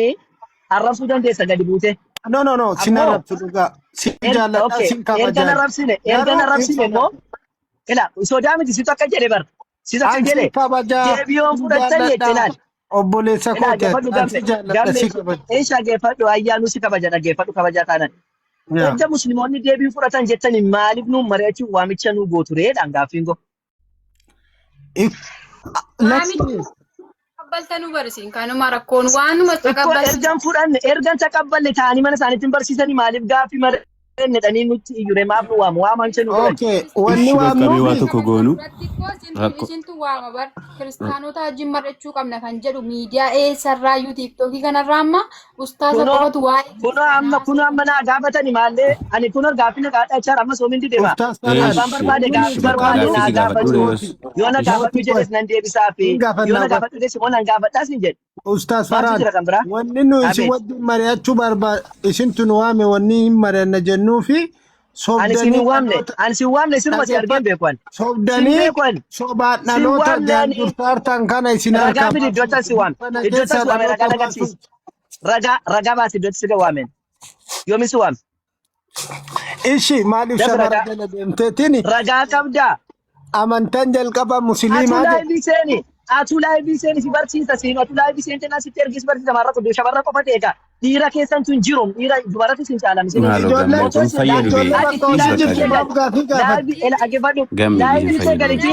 arrabsuu dandeessa gadi buute. No, no, no, sin Ammoo arrabsu dhugaa. Sin jaalladha, okay, sin erga na kabajaan. rabsine erga Garuu na hin rabsine immoo sodaadha. ila sodaa miti situ akka jedhe bar situ akka An jedhe sin kabajaa, deebiyoon sin fudhattanii jette jaalladha. ilaal. Obboleessa Ilaa koo ta'e, dhaggeeffadhu an gamme si jaalladha, gamme si kabaja. eesha dhaggeeffadhu ayyaanuu si kabaja dhaggeeffadhu kabajaa taanan. Yaa. Erga musliimoonni deebii fudhatan jettanii maaliif nuun mari'achuun waamicha nuu gootu reedhaan gaaffiin koo. Lakki Waamicha taqabbaltanuu barisiin kanuma rakkoon waanuma Ikkoo taqabbaltan. ergan fudhanne ergan taqabballe ta'anii mana isaaniitti hin barsiisanii maaliif gaaffii mari'anne dhanii nutti iyyure maaf nu waamu waamamcha nu godhan. okay wanni Ishi bakka mee waa waamnuufi tokko goonu Duratti immoo isintu rakkoo isintu waama bar kiristaanota wajjin mari'achuu qabna kan jedhu miidiyaa eessarraayyuu tiiktookii kanarraa amma ustaaza Kunoo qofatu waa'ee kunoo amma kiristaanaa kunoo amma naa gaafatani maallee ani kunoo gaaffii na gaafachaa amma soomin didema. Ustaas Farhaan Abbaan Ishi barbaade ishi gaaffii bakka barbaade gaaffii naa si gaafadhu gaafatu. reeyos. Yoo na Ishi gaafadhu Mootii qoy jedhes nan deebisaa fi hin yoo gaafannaa na qoy gaafadhu jedhes immoo nan gaafadhaas hin jedhe. Ustaas Maaltu Farhaan jira kan biraa? wanni nu isin Abeet. wajjin mari'achuu barbaad isintu nu waame wanni hin mari'anna jennuu fi Ani sin sobdanii hin waamne. dhaloota Ani sin waamne siruma si argeen dhaggeeffadhu beeku ani. Sin sobdanii beeku ani. sobaan Sin dhaloota waamne ani. jaangurtaartan kana isin Ragaa harkaa fidi iddoo baasuuf si waame. dukkana Iddoo keessaa si waame dhaloota ragaa agarsiisi. baasuuf Ragaa ragaa baasi iddoo si waameen. Yoomi si waame? Ishi maaliif Dafi shamara ragaa. jala deemteetiin Ragaa qabdaa. amantaan jalqaba Atuu musliimaa jedhe. laayivii seeni. Atuu laayivii seeni si barsiisa siin. Atuu laayivii seente naa sitti ergis barsiisa maarra qoddu shamarra qofa ta'e Dhiira keessan tun jiru. Dhiira dubaratu sin caalami sin. Maaloo Ijoollee gammee Otoo kun sin fayyadu laayivii bee. ijoollee ati bakka Ishi hojii laayivii bakka jirtu kee gammee. maaf gali. gaafii gaafatti. Laayivii ela dhaggeeffadhu. Gammee Laayivii hin kee fayyadu. galiti.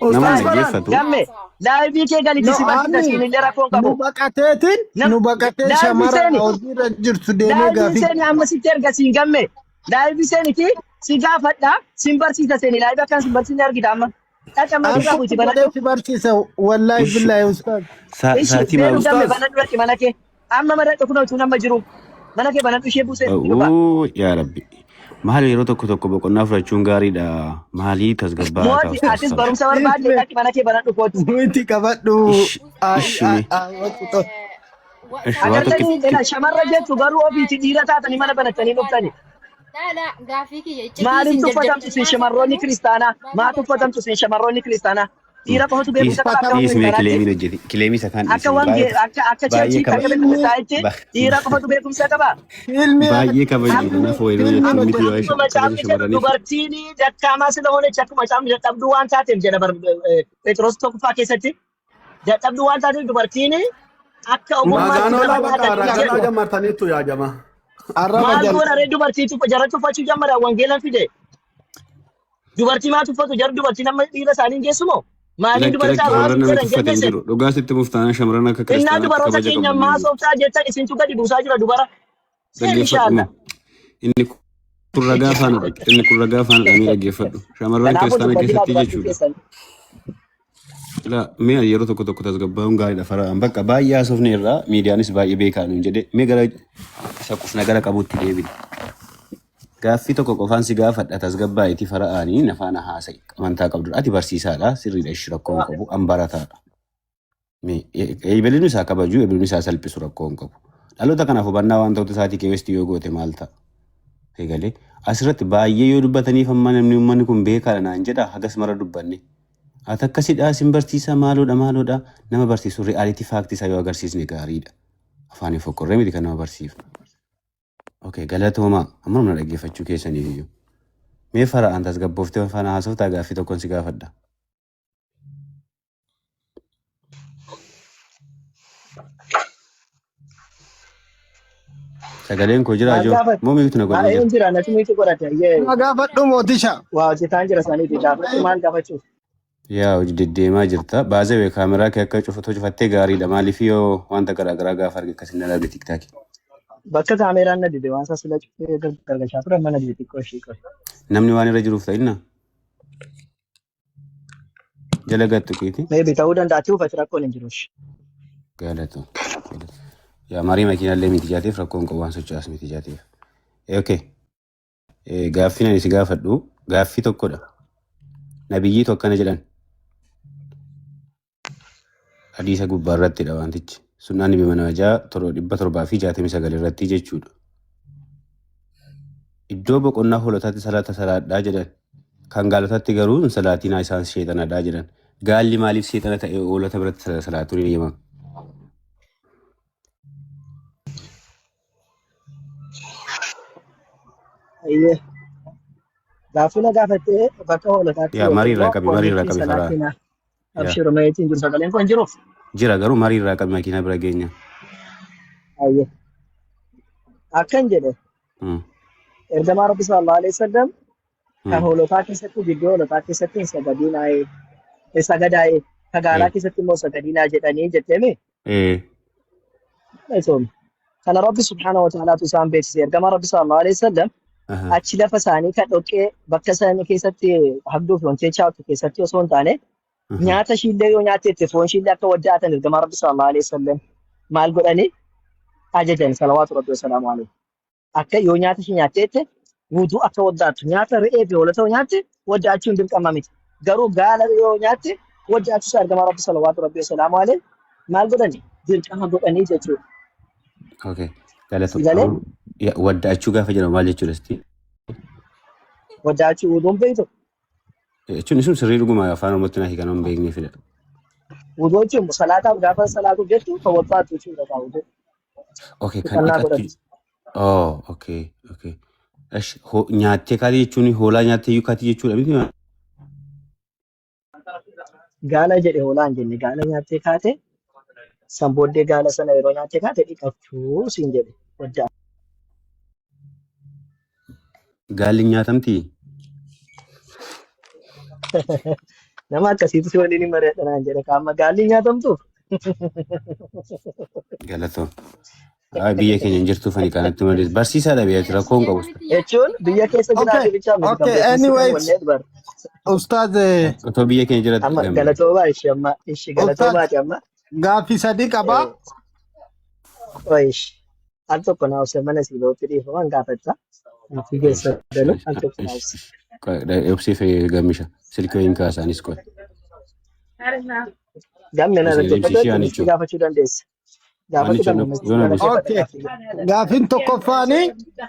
Ustaas Nama Laal Farhaan dhaggeeffatu. gamme laayivii kee galiti no si barsiisa ani siin illee rakkoon nu qabu. baqateetiin Nam nu baqatee laayivii shamara seeni. hojiirra jirtu deemee Laayivii gaafii seeni amma sitti erga siin gamme. Laayivii seeniti si gaafadha sin barsiisa seeni laayivii akkan sin barsiisne argita amma. Dhaqa An mana irraa kun buuti godhee banadhu. si barsiisa wallaahi Ishi billaahi ustaaz. Ishi sa'aatii maa beenu gamme Ustaaz banadhu dhaqi mana kee. Amma mana dhaqu kunoo utuu nama jiru. Mana kee banadhu ishee buusee sitti dhufa. Uu yaa rabbi. Maal yeroo tokko tokko boqonnaa fudhachuun gaariidha. Maalii tasgabbaa'aa ta'a Mooti ustaas atis ta'a. barumsa barbaadde dhaqi mana kee banadhu kootu. Nuti qabadhu. Ish ish mee ish waa tokko Agartanii ila shamarra jettu garuu ofiiti dhiira taatanii mana banattanii dhuftani. Laala gaaffii kiyya iccitii Maaliif isin tuffatamtu jarjartanii isin shamarroonni haasoftanuu kiristaanaa? Maa baay'ee tuffatamtu isin shamarroonni kiristaanaa? Dhiira qofatu beekumsa qaba akka Dhiis mee kiristaanaatti? kileemiin hojjeti. Kileemii isa kaan Akka dhiisne wange baay'ee akka akka baay'ee cherchiitti kaba akka beekumsaatti dhiira qofatu beekumsa qaba. Fiilmii baay'ee kabaju Akkuma kanaaf yeroo fiilmiin jettu miti hojjetu. waa'ee akkuma kabaja macaafni jedhu shamarraniif dubartiin dakkaamaa sila honechi akkuma macaafni dadhabduu waan taateef jedha bar Phexros tokkoffaa keessatti dadhabduu waan taateef dubartiin akka ogummaatti Nagaan oolaa nama bakka nyaatanii raganaa jedhu. jammartaniittu yaa jama. Arraba Maal jala. goona ree dubartii jara tuffachuu jammara wangeelan fide. Dubartii maa tuffatu jarri dubartii nama dhiira isaanii hin geessu moo? Maaliin Lakki dubara lakki caalu shamarran maaliif nama jedhan tuffate hin jenne jiru. Dhugaa sitti muftaana shamarran akka Innaa kiristaanaatti dubaroota kabaja keenya qabu maa hin jiru. sooftaa jettan isintu gadi buusaa jira dubara. Seen Dhaggeeffadhu inshaalla. moo? Inni kun ragaa faana inni kun ragaa faana dha mee dhaggeeffadhu. Shamarran Kanaafuu kiristaana dubbatinaa keessatti dubartii jechuudha. keessan. Laa mee yeroo tokko tokko tasgabbaa'uun gaariidha fara'aan bakka baay'ee haasofne irraa miidiyaanis baay'ee beekaa nuun jedhe mee gara isa qufna gara qabuutti deebine. Gaaffii tokko qofaan si gaafadha tasgabbaa'itii fara'aanii na faana haasa'i amantaa qabdudha ati barsiisaadha sirriidha ishi rakkoo hin qabu an barataadha. Mee ebeluun isaa kabaju ebeluun isaa salphisu rakkoo hin qabu. Dhaloota kanaaf hubannaa waan ta'utu isaatii keessatti yoo goote maal ta'a? Eegalee asirratti baay'ee yoo dubbataniif amma namni uummanni kun beekaadha naan jedha hagas mara dubbanne. Ati akkasidhaa sin barsiisaa maaloodha maaloodha nama barsiisu ri'aalitii faaktii isaa yoo agarsiisne gaariidha. Afaaniin fokkorree miti kan nama barsiifnu. Okay, galatoomaa amma humna dhaggeeffachuu keessaniif iyyuu. Mee fara'aan tasgabbooftee faana haasoftaa gaaffii tokkoon si gaafadha. Sagaleen koo jiraa Maal joo? gaafate? Moo miitu na godhee Baay'een jira? jira natti miitu godhate. Ayyee Na gaafadhu mootisha. waa hojjetaan jira saniiti gaafachuu maal gaafachuuf? Yaa hojii deddeemaa jirta. Baazee wee kaameraa kee akka cufatoo cufattee gaariidha. Maaliif yoo wanta garaagaraa gaafa arge akkasin na dhabe tiktaaki. Bakka kaameraan na dide waan isaa sila cufee gargalchaa ture mana dide xiqqoo ishii qabu. Namni waan irra jiruuf ta'inna jala gattu kiiti. Maybe ta'uu danda'a ati uffati rakkoon hin jiru. Galatu. Yaa marii makiinaallee miti jaateef rakkoon qabu waan socho'as miti jaateef. Okay. Gaaffiin ani si gaafadhu gaaffii tokkodha. Nabiyyiitu akkana jedhan. Hadiisa gubbaa irrattidha wantichi. Sunnaan Ibn Maajaa 769 irratti jechuudha. Iddoo boqonnaa hoolotaatti salaata salaadhaa jedhan. Kan gaalotaatti garuu hin salaatinaa isaan seexanadhaa jedhan. Gaalli maaliif seexana ta'e hoolota biratti salaatuun hin eeyyamamu? Ayyee. Gaaffii na gaafattee bakka hoolotaatti Yaa yookiin marii irraa immoo qabi marii irraa hoolitti qabi faraa. salaatina Yaa abshiru meetiin jiru sagaleen kun hin jiru. jira garuu marii irraa qabi makiinaa bira geenya. Ayyee. Akkan jedhe ergamaa Rabbi sallallahu alaihi wasallam kan hoolotaa keessatti gidduu hoolotaa keessatti hin sagadinaa'ee hin sagadaa'ee ka gaalaa keessatti immoo sagadinaa jedhanii jetteemi. Galatoom. Kana Rabbi subhaanahu wa ta'alaatu isaan beeksise. Ergamaa Rabbi sallallahu alaihi wasallam achi lafa isaanii kan dhoqqee bakka isaanii keessatti habduu fi wanti chaatu keessatti osoo hin taane nyaata ishiillee yoo nyaatte itti foon ishiillee akka waddaatan ergamaa Rabbi sallallahu alaihi wasallam maal godhanii ajajan salawaatu Rabbi wasalaamu alaihi. Akka yoo nyaata ishee nyaatteette wuuduu akka waddaattu nyaata re'ee fi hoolota yoo nyaatte waddaachuun dirqama miti. Garuu gaala yoo nyaatte waddaachuu isaa ergamaa Rabbi salawaatu Rabbi wasalaamu alaihi maal godhani dirqama godhanii jechuudha. Okay. Galatu. Si galee Waddaachuu gaafa jedhamu maal jechuudha sitti? waddaachuu wuuduun beektu Jechuun sun sirrii dhuguma afaan Oromootti naa hiikan hin beekneefidha. wuuduu jechuun salaataaf gaafa salaatuuf jettu kan waddaattu jechuudha wuuduu Okay, kan dhiqannaa dhiqattu. godhatu. Oh, okay, okay. Esh, nyaattee kaatii jechuun hoolaa nyaattee iyyuu kaatii jechuudha miti? Gaala jedhe hoolaa hin jenne gaala nyaattee kaate san booddee gaala sana yeroo nyaattee kaate dhiqachuu siin jedhe waddaa. Gaalli hin nyaatamtii? Nama akkasiitu si waliin hin mari'adha naan jedhe qaama gaalli hin nyaatamtu. Galatoo. Ay, biyya keenya hin jirtuuf ani kanatti malee barsiisaadha biyya rakkoo hin qabu. Jechuun biyya keessa Okay, jiraatu bichaa miti kan okay. beekumsi kan Anyways, wanneen bar. Ustaaz, Otoo biyya keenya jiraatti Amma gamme. galatoo baa ishee amma ishee galatoo Ustaaz baate amma. gaaffii sadii qabaa. Oyish. Al tokko naa obse mana sii ba'utti dhiifaman gaafadha. Maatii keessa galu al tokko naa obse. Obsee gammisha silkii wayiin kaasaanis qoy. Gamme na Isin dhaggeeffadhu ishee jechuun anichoo. gaafachuu dandeessa. Gaafadhu Anichoo gamme yoona buuse. Okay. Gaafin tokkoffaani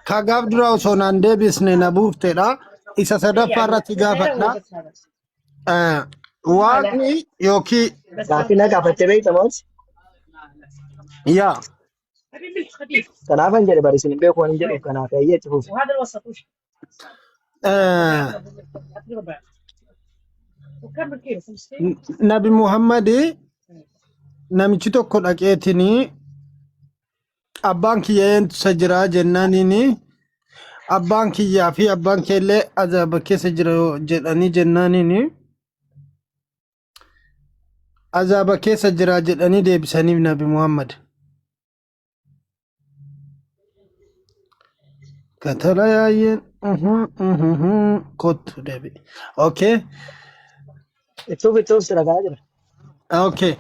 ka gaaf dura osoo naan deebisne na buuftedha. Isa sadaffaa irratti gaafadha. Waaqni yookiin Gaaffii na gaafattee beekta mooti. yaa Kanaafan jedhe bari isin hin beeku waan hin jedhuuf kanaaf eeyyee itti fufi. eh, Nabi Muhammad namichi tokko dhaqeetinii abbaan kiyya eentu isa jira jennaaniini abbaan kiyyaa fi abbaan keellee azaaba keessa jira jedhanii jennaaniini azaaba keessa jira jedhanii deebisaniif Nabi Muhammad. Katala yaayyeen kottu deebi. Okay. Itti fufi itti fufi si dhagaa jira. Okay.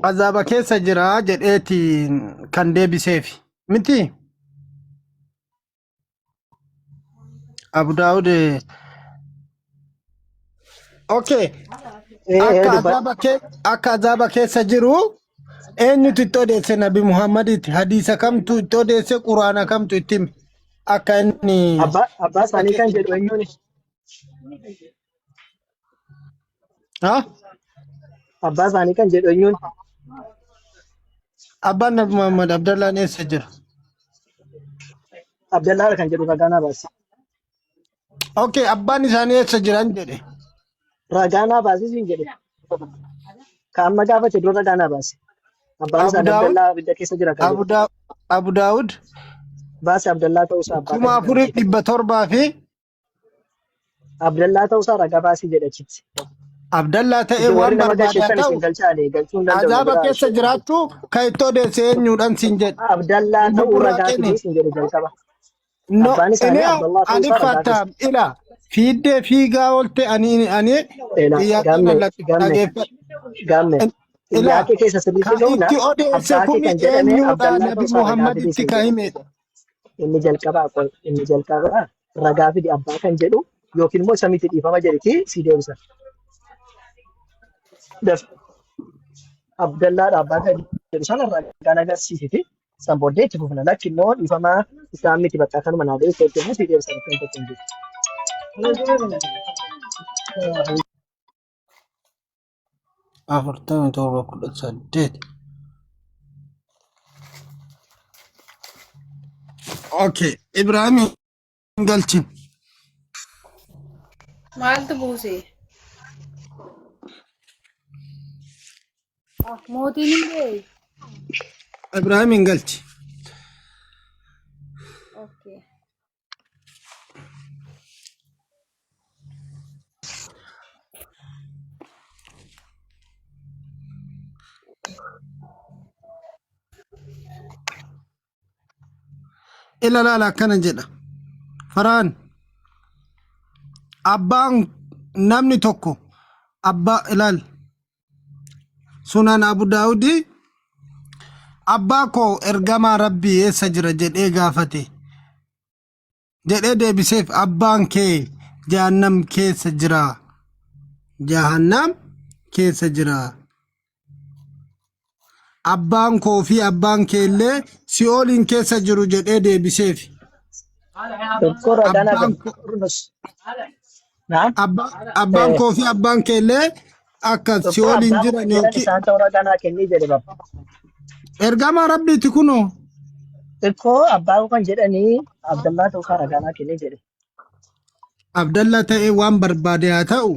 Azaaba keessa jira jedheeti kan deebiseef. Miti? Abu Daawud. Okay. Ee Akka dubbadhu. azaaba kee akka azaaba keessa jiru eenyutu itti odeesse Nabi Muhammaditti hadiisa kamtu itti odeesse quraana kamtu itti hime akka inni Abbaa abbaa isaanii kan jedhu eenyuuni? ha Abbaa isaanii kan jedhu eenyuuni? Abbaan Nabi Muhammad Abdallaan eessa jira? Abdallaadha kan jedhu ragaa naa baasi. Okay, abbaan isaanii eessa jiran jedhe. Ragaa naa baasi siin jedhe. Ka amma gaafate dura ragaa naa baasi. Abbaan Abu isaanii Daawud Abdallaa abidda keessa jira kan Abu jedhu. Daawud Abu Daawud Baasi Abdallaa ta'uusaa abbaa kuma kan jedhan. afuriif dhibba torbaa fi Abdallaa ta'uusaa ragaa baasii jedhe achitti. Abdallaa ta'ee Isin waan warri nama barbaadaa galcheessan ta'u isin galchaane galchuu hin danda'u na azaaba biraa keessa ishee. jiraachuu kan itti odeesse eenyuudhaan siin jedhe. Abdallaa Inni ta'uu ragaa burraaqini. fidee siin jedhe jalqaba. No, Abbaan isaanii inni Abdallaa ta'uu ani isaa ragaa fattaam fide. ila fiiddee fiigaa oolte ani ani Ela xiyyaaqii gamme mallaqe gamme dhageeffadhu. gamme Ila xiyyaaqii keessa sirriitti ka ga'uuna itti odeesse abbaa kee kuni kan jedhame eenyuudha Abdallaa Nabi ta'uu isaa ragaa fidee Muhammaditti siin ka jedhe. hime. Inni jalqabaa qoy inni jalqabaa ragaa fidi abbaa kan jedhu yookiin immoo isa miti dhiifama jedhiti si deebisa. Daf Abdallaadha abbaa kan jedhu sana ragaan agarsiisiti. San booddee itti fufna. Lakki immoo dhiifama isaan miti bakka kanuma naa deebisa jettee immoo si deebisa bakka hin tokko hin jiru. 47 18. Okay, Ibrahim hin galchin. Maaltu buuse? Ah, Mootiin hin bee. Ibrahim hin galchi. Okay. Ila laala akkana jedha. Faraan abbaan namni tokko abbaa ilaal sunan Abu Daawudi abbaa koo ergamaa rabbii eessa jira jedhee gaafate jedhee deebiseef abbaan kee jahannam keessa jira jahannam keessa jira abbaan koo fi abbaan kee illee si'ooliin keessa jiru jedhee deebiseef Tokko ragaan abbaan argama. koo Runus. Naan. Abbaan koo fi abbaan kee illee akka Tokko si'ooliin abbaa koo jiran kan jedhan yookiin isaan ta'uu ragaa naa kennii jedhe baba. ergamaa rabbiiti kunoo Xiqqoo abbaa koo kan jedhanii Abdallaa ta'uu isaa ragaa naa kennii jedhe. Abdallaa ta'ee waan barbaade haa ta'u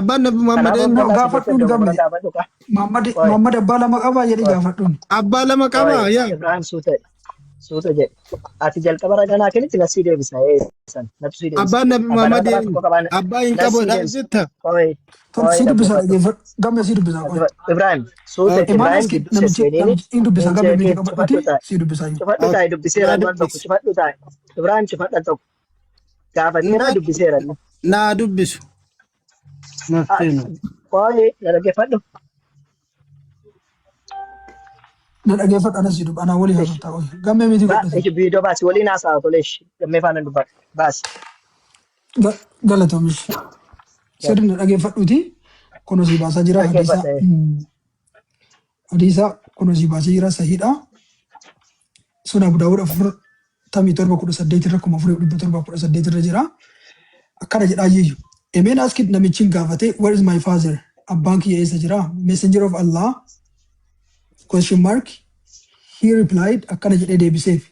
abbaan Nabi Muhammad Kanaaf eenyu Abdallaa si jecha Gaafadhuun dogoggora gamme. gaafadhu qa. Muhammad Qoy Muhammad abbaa lama qabaa jedhee qoy gaafadhuun. abbaa lama qaba qoy yaa Ibrahim suuta suuta jedhe. Ati jalqaba ragaa naa kennitti nasii deebisa san natu sii deebisa. abbaan Nabi Abbaa nama Muhammad karaa eenyu tokko qabaa abbaa hin qabu nasii dha deebisa. jetta Qoy Tol qoy sii dubbisa dhaggeeffadhu. dhaggeeffadhu. Gamme sii dubbisa qoy. Dhaggeeffadhu. Ibrahim suuta Okay. Imaan Ibrahim aski gidduu namichi sesseeniini namichi hin dubbisa hin gamme meeshaa jeeqin qabadhuti cufadhu taa'e. sii dubbisa. Cufadhu Okay. taa'e dubbiseera Naa waan tokko dubbisi cufadhu taa'e. Ibrahim cufadha tokko. Gaafateera naa dubbiseera inni. naa dubbisu mafteenu Qoy na dhaggeeffadhu. Na dhageeffadhu anas jedhu anaa walii Ish. haasoftaa qoy. Gammee miti Ba godhate. ish viidiyoo baasi waliin haasa'a tole ish. Gammee faana dubbadha. Baasi. Galatoomish. Sirri na dhageeffadhuuti. Kun osii baasaa jira hadiisa. Dhaggeeffadha. Hadiisa kun osii baasee jira sahiidha. Sun Abu Daawud 4718 irra 4718 irra jira. Akkana jedhaa jiyyu. A man asked namichi hin gaafate, "Where is my father?" Abbaan kiyya eessa jira? Messenger of Allah question mark. He replied, akkana jedhee deebiseef.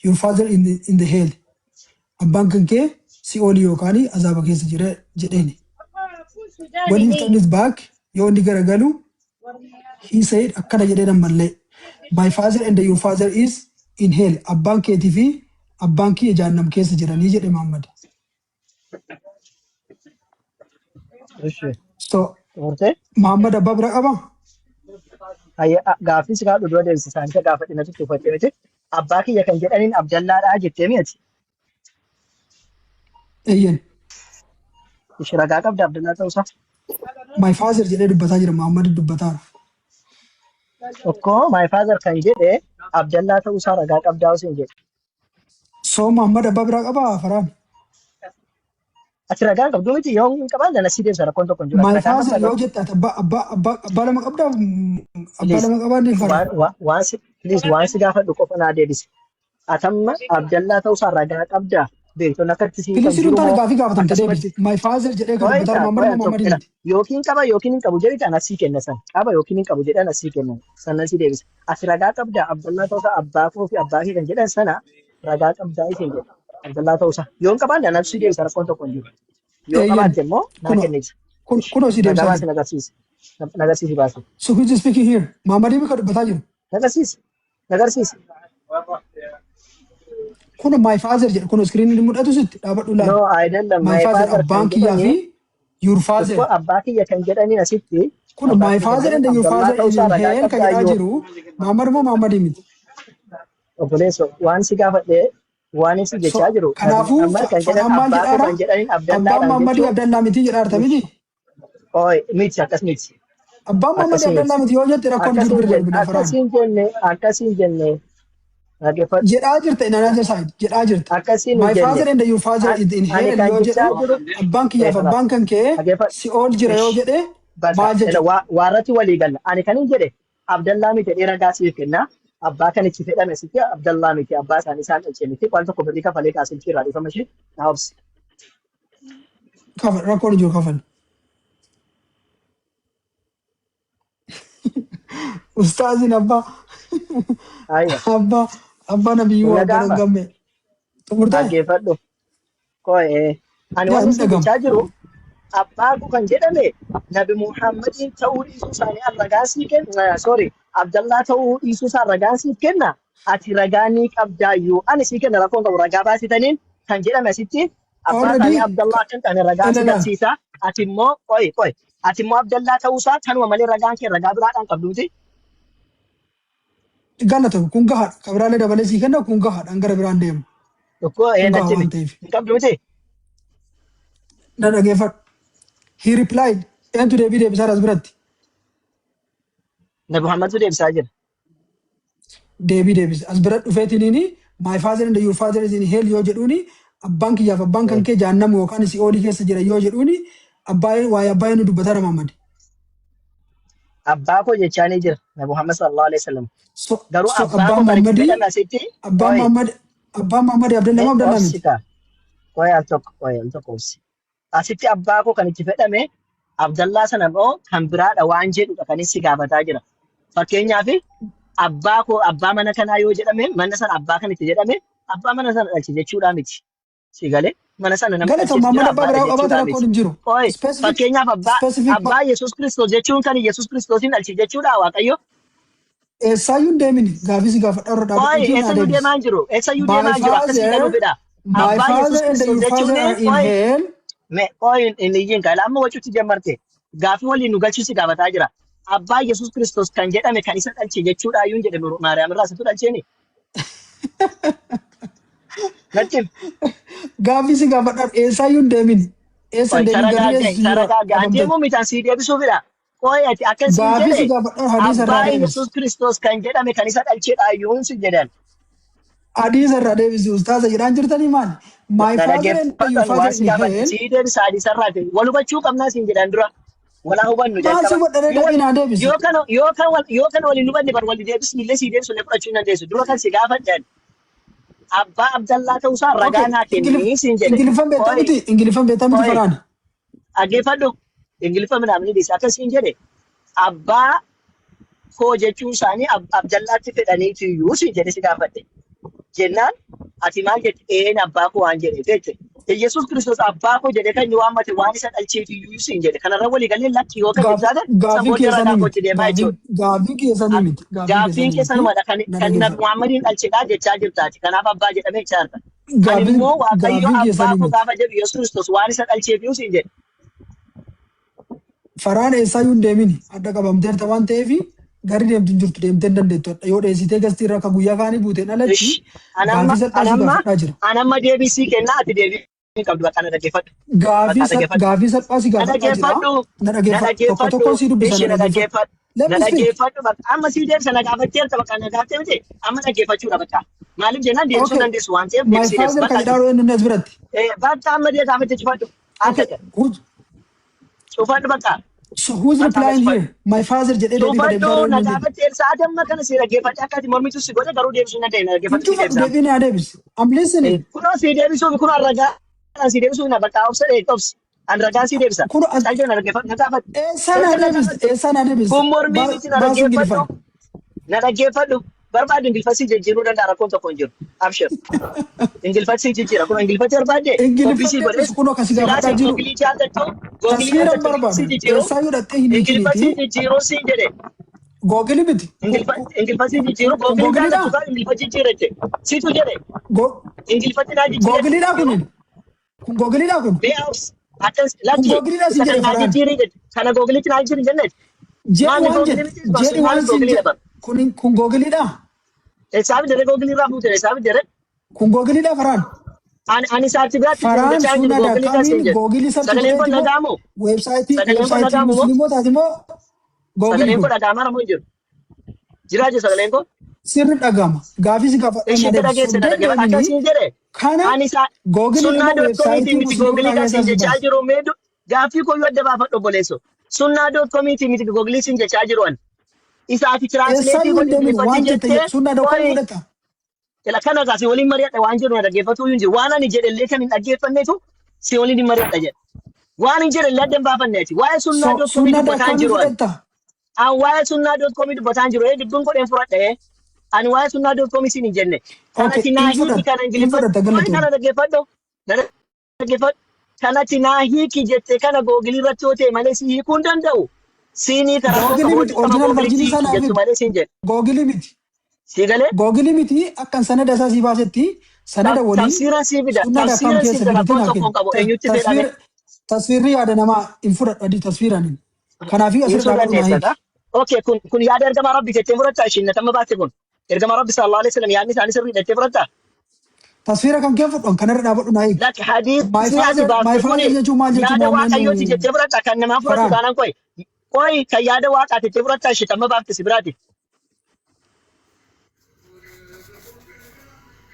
"Your father in the hell." Abbaan kan kee si'oolii yookaan azaaba keessa jira jedheeni. When he turned his back, yoo inni garagalu, he said, akkana jedhee ammallee. "My father and your father is in hell." Abbaan keetii fi abbaan kiyya jahannam keessa jiranii jedhe Muhammad. Ishi. So Xumurtee? Muhammad abbaa bira qabaa? Hayya gaaffii si kaadhu dura deebisi isaanii gaafadhe natti tufatte miti. Abbaa kiyya kan jedhaniin Abdallaadhaa jettee mi'ati. Eeyyan. Ishi ragaa qabda Abdallaa ta'uusaa. My father jedhee dubbataa jira Muhammad dubbataara. Tokko my father kan jedhe Abdallaa ta'uusaa ragaa qabdaa osoo hin jedhe. So Muhammad abbaa biraa qabaa Faraan? Ati ragaa hin qabdu miti yoo hin qabaanne na si deebisa rakkoon tokko hin jiru. Ati My ragaa hin father qabdaa yoo garuu. jette ati abbaa abbaa abbaa abbaa lama qabdaa abbaa Please lama qabaanne Faraan. waan waan waan si please waan si gaafadhu qofa naa deebisi. Atamma Abdallaa ta'uusaa ragaa qabdaa. Beektonni akkatti sii kan Please jiru hin taane moo gaafii gaafatamte akkasumatti deebisi. My father jedhee kan qo'ee dubbataa ta'a Muhammad qo'ee moo tokko Muhammad ila miti? yookiin qaba yookiin hin qabu jedhi tan asii kenna san qaba yookiin hin qabu jedhan asii kennan sannan si deebisa. Ati ragaa qabdaa Abdallaa ta'uusaa abbaa koo fi abbaa kee kan jedhan sana ragaa qabdaa isin jedha. Abdallaa ta'uusaa yoo hin qabaanne anatu si deebisa rakkoon tokko hin jiru. Yoo Eeyyan. qabaatte immoo naa Kunoo kenniti. kun kunoo si Ragaa deebisaa baasi jira. nagarsiisi. Nagarsiisi baasi. So who is speaking here? Muhammad kan dubbataa jiru. Nagarsiisi. Nagarsiisi. Kun my father jedha. Kun screen inni mul'atu sitti dhaabadhu No, ilaali. አይደለም. My My father father kan abbaan kiyyaa jedhani fi your father. tokko abbaa kiyya kan jedhaniin asitti Kun abbaa my kiyya kan father jedhan and your Abdallaa father is ta'uusaa in ragaa hell kan qabdaa jedhaa yoo jiru Muhammad moo Muhammad miti? Obboleesso waan si gaafadhe waan si So jechaa jiru Nabi kanaafuu Muhammad kan jedhan Farhaan maal abbaa koo jedhaara? kan jedhaniin Abbaan Abdallaadhaan Muhammadii jechuun Abdallaa miti jedhaarta miti? Oi miti akkas miti Abbaan Muhammadii akkasii miti Abdallaa miti yoo jette rakkoon jiru akkasiin bira jenne darbina Farhaan. akkasiin jenne akkasiin jenne dhaggeeffadhu Jedhaa jirta in another side jedhaa jirta. akkasiin hin My jenne father and your father is in ani hell kan yoo jechaa jedhu jiru abbaan kiyyaaf kalaas abbaan kan kee dhaggeeffadhu si'ool jira yoo ish jedhe bakka maal ila jechuudha? waa waarratti walii galla ani kan hin jedhe Abdallaa miti jedhee ragaa siif kenna abbaa kan itti fedhame sitti Abdallaa miti abbaa isaanii isaan dhalche miti waan tokko birrii kafalee kaasilchii irraa dhiifama ishee naa obsi. Kafal rakkoon hin jiru kafal. Ustaaziin abbaa Aywa. abbaa abbaa nabiyyuu Hin waa baran dhaga'ama. gamme. Xumurtee? Dhaggeeffadhu. Qo'ee. Ani Yaa wanni hin isin dhagamu. jechaa jiru abbaa koo kan jedhame Nabi Muhammadiin ta'uu dhiisuu isaanii an ragaa sii kenna. Sorry, Abdallaa ta'uu dhiisuu isaa ragaa siif kenna. Ati ragaa ni qabdaayyuu. Ani sii kenna rakkoon qabu ragaa baasitaniin kan jedhame asitti abbaa Already isaanii Abdallaa akka hin taane ragaa si ilala garsiisa. Ati immoo qo'i qo'i. Ati immoo Abdallaa ta'uusaa kanuma malee ragaan kee ragaa biraadhaan qabdu miti. Galatoom kun gahaadha. Ka biraallee dabalee sii kenna kun gahaadha. An gara biraan deemu. Tokko Kun ee gaha natti himi. waan ta'eef. Hin qabdu miti. Na dhageeffadhu. He replied. Eentu deebii deebisaa as biratti? Nabi Muhammadtu deebisaa jira. Deebii deebise. As bira dhufeetiniini my father and your father is in hell yoo jedhuuni abbaan kiyyaaf abbaan kan kee jahannama yookaan si'oolii keessa jira yoo jedhuuni abbaa waa'ee abbaa inni dubbataa Muhammad. Abbaa koo jechaanii jira Nabi Muhammad sallallahu alaihi wasallam. So, Garuu so abbaa abbaan koo kan itti Muhammadii fedhame asitti abbaan qo'i Muhammad abbaan Muhammad Abdallaa mee moo Abdallaa obsi miti? kaa qo'i al tokko qo'i al tokko obsi. Asitti abbaa koo kan itti fedhame Abdallaa sana immoo kan biraadha waan jedhudha kan inni gaafataa jira. Fakkeenyaaf abbaa koo abbaa mana kanaa yoo jedhame mana sana abbaa kan itti jedhame abbaa mana sana dhalche jechuudhaa miti. Si galee mana sana nama Galatoom dhalchetu Muhammad jira abbaa abbaadha biraa qabaate jechuudhaa rakkoon miti. hin jiru. Qo'i Specific fakkeenyaaf abbaa specific abbaa Yesuus Kiristoos jechuun kan Yesuus Kiristoosin dhalche jechuudha Waaqayyo. Eessaayyuu hin deemini gaafii si gaafadha irra Qo'i dhaabadhuutii naa eessayyuu deebisi. deemaa hin jiru. Eessayyuu My deemaa hin jiru. Akkasii galuu father fedha. my Abbaa Yesuus father and Kiristoos your jechuun father are in qo'i hell. me qo'i hin iyyin kaila amma wacuutti jammartee gaafii waliin nu galchuu si gaafataa jira. Abbaa Yesuus Kiristoos kan jedhame kan isa dhalche jechuudha iyyuu hin jedhame Maariyaam irraa isatu dhalcheeni. Natti himi. Gaaffii si gaafadha eessaayyuu hin deemini. Eessa Qo'i hin deemin garuu taragaagga'i eessa jira taragaagga'i. An qabamte. deemuu miti an sii deebisuufidha. Qoy ati akkan siin Gaafii jedhe si gaafadhaa hadiisa irraa abbaa deebisi. Yesuus Kiristoos kan jedhame kan isa dhalchedha iyyuun si jedhan. Hadiisa irraa deebisi ustaaza jedhaan jirtanii maali? My Na father and your dhaggeeffadhu waan father si in gaafadhe hell. sii deebisa hadiisa irraati. Wal hubachuu qabnaa siin jedhan dura. Walaa hubannu Maal si jalqaba. hubadha Yoo deebii naa deebisi. yoo kan wal hin hubanne bar wal deebisni illee sii deebisu illee fudhachuu hin dandeessu. Dura kan si gaafadhan abbaa Abdallaa ta'uusaa ragaa Okay. naa kennii siin jedhe. Ingiliffan beektaa Qoy miti? Ingiliffan beektaa miti qoy Faraan? dhaggeeffadhu. Ingiliffa midhaan dhiisi akkasiin jedhe abbaa koo jechuu isaanii Abdallaatti fedhaniitu iyyuu siin jedhe si gaafadhe. Jennaan ati maal jette? Een, abbaa koo waan jedheef jette. Yesuus Kiristoos abbaa koo jedhee kan inni waammate waan isa dhalcheetu iyyuu siin jedhe. Kanarra walii galee lakki yoo kan jettu taate san Gaafii booddee ragaa keessanii kootti miti. deemaa jechuudha. Gaafii keessanii miti. Gaafii Gaaffiin keessanii miti. keessanumadha kan Na kan Nabi dhaggeeffadhu. Muhammadiin dhalchedha jechaa jirtaati. Kanaaf abbaa jedhamee jechaa jirta. Ani immoo Waaqayyo Gaafii abbaa keessanii koo miti. gaafa jedhu Yesuus Kiristoos waan isa dhalcheef siin jedhe. Faraan eessaayyuu hin deemini. Adda qabamteerta waan ta'eef gari deemtu hin jirtu, deemtee hin dandeettu. Adda yoo dheessitee gastii irra akka guyyaa kaanii buuteen alatti Ish. Anamma gaafii salphaa si anamma gaafadhaa jira. anamma deebii sii kennaa, ati deebii hin qabdu, bakka na dhaggeeffadhu. Gaafii Bakka dhaggeeffadhu. Gaafii salphaa si Na gaafadhaa jira. dhaggeeffadhu. Na Na dhaggeeffadhu. Tokko dhaggeeffadhu. tokkoon si dubbisa, Ishi na na dhaggeeffadhu. dhaggeeffadhu. Let Na me speak. dhaggeeffadhu bakka amma sii deebisa na gaafatteerta, bakka na gaafattee miti amma dhaggeeffachuudha bakka. Maaliif jennaan deebisuu dandeessu waan ta'eef My deebisii deebisa father kan bakka. jedhaa inni as biratti. Bakka amma dee gaafatte cufadhu. Okay. Akka Who's, cufadhu bakka. So who's Bakka amma replying cufadhu. here? My father jedhee deebii ka Cufadhu deebisaa na inni jedhu. gaafattee sa'aatii amma kana si dhaggeeffadhe akka ati mormitu si godhe garuu deebisuu hin dandeenye, na Hin dhaggeeffadhu si cufadhu, deebisa. deebii naa deebisi. I'm listening. Kunoo si deebisuuf kunoo ragaa si deebisuuf na bakka obsa obsi. An ragaa si deebisa. Kun as Callee na dhaggeeffadhu na gaafadhu. Eessaa naa Eessa na deebiste? gaafadhu? Eessaa naa deebiste? Kun mormii miti, na Baasii dhaggeeffadhu. Ingiliffaan. Na dhaggeeffadhu. Barbaadu Ingiliffasii jijjiiruu danda'a, rakkoon tokko hin jiru. Abshir. Ingiliffasii jijjiira. Kun Ingiliffatti barbaadde Ingiliffan ofiisii godhee deebisu kunoo kasi silaasii gaafadhaa jiru. Googilii jaallattu Googilii Tasfiiran jaallattu barbaadu. Ingiliffasii jijjiiru. Eessaayyuu dhattee hin Ingiliffasii hiikiniiti. jijjiiruu siin jedhe. Googilii miti. Ingiliffasii jijjiiruu Kun Googilii googiliidhaa? jaallattu kaan Ingiliffa jijjiirette. Situ jedhe. Ingiliffatti naa jijjiirette. Googiliidhaa kunin? Kun googiliidhaa kun? Bee'aus akkas Kun lakki googiliidhaa siin isa jedhe kan naa Faraan. jijjiirii jedhe. Kana googilitti naa jijjiirii jenneeti. Jedhi Maali waan googilii jedhe. miti sun Jedhi maali waan siin googilii jedhe. dhaban. Kun googiliidhaa? Eessaaf jedhe googilii irraa fuute, eessaaf jedhe? Kun googiliidhaa Faraan? Ani isaatti biraatti siin Faraan jechaa hin jiru suuna googilii kan siin daakkaamiin jedhe. googilii sarchi Sagaleen kun godheeti moo dhaga'amu? weebsaayitii Sagaleen kun weebsaayitii dhaga'amu moo? musliimotaati moo googilii Sagaleen kun kun? dhaga'amaa moo hin jiru? Jiraa jiru sagaleen kun? Sirri dhaga'ama. Gaafii si gaafadhaa na Ishiitti deebisi. dhageesse na Soddeen dhaggeeffadhu. deebinii Akkasiin jedhe. kana Ani isaa googilii sunnaa immoo dot comiitii weebsaayitii miti googilii musliimotaa kan siin keessaa si jechaa baasa. jiru mee gaaffii koo yoo adda baafadhu obboleesso. Sunnaa dot comiitii miti googilii siin jechaa jiru ani. Isa ati translate Eessaayyuu hin godhi deemin Ingiliffatti waan jette jettee sunnaa dot comii qoyi fudhata. Ila kana gaa si waliin mari'adha waan jedhu na dhaggeeffatu hin jiru. Waan ani jedhellee kan hin dhaggeeffannetu si waliin hin mari'adha jedha. Waan hin jedhellee adda hin baafanne ati. Waa'ee sunnaa So dot comii sunnaa dubbataa hin dot comii jiru ani. fudhatta. An waa'ee sunnaa dot comii dubbataa hin jiru. Ee, dubbiin godheen fudhadha ee. Ani waa'ee sunnaa dot comii siin hin jenne. Okay, Kanatti naa hin hiiki fudhatta. kana Hin Ingiliffatti. fudhatta Waan galatoomii. kana dhaggeeffadhu. Na dhaggeeffadhu. Kanatti naa hiiki jette kana googilii irratti yoo ta'e malee si hiikuu hin danda'u. Siinii karaa koo Googilii qabu miti dirqama original googilitti version isaa hiiki naa jettu fidi. malee siin jedhe. Googilii miti. Si galee? Googilii miti, akkan sanada isaa sii baasetti sanada waliin Tafsiira sii fida. sunnaa dot com Tafsiira sii keessa fida, fiditii rakkoon naa tokko kenni. hin qabu. Eenyutti fedhame? Tasfiirri yaada namaa hin fudhadhu adii tasfiiraan. Kanaafii asirra Dhiisuu dhaabadhu naa dandeessa. hiiki. Okay, kun yaada ergamaa Rabbi jettee fudhattaa ishiin natama baatte kun. Ergamaa Rabbi sallallahu alaihi wasallam yaadni isaanii sirrii jettee fudhattaa? Tasfiira kan kee fudhan kanarra dhaabadhu naa hiiki. Lakki My hadiisni ati father, my baafte father kuni jechuun maal jechuun yaada Waaqayyooti Muhammad jettee fudhatta? Kan namaa fudhatu Faraan? taanaan qoy. Qoy, kan yaada Waaqaati jettee fudhattaa ishee tamma baafte si biraati?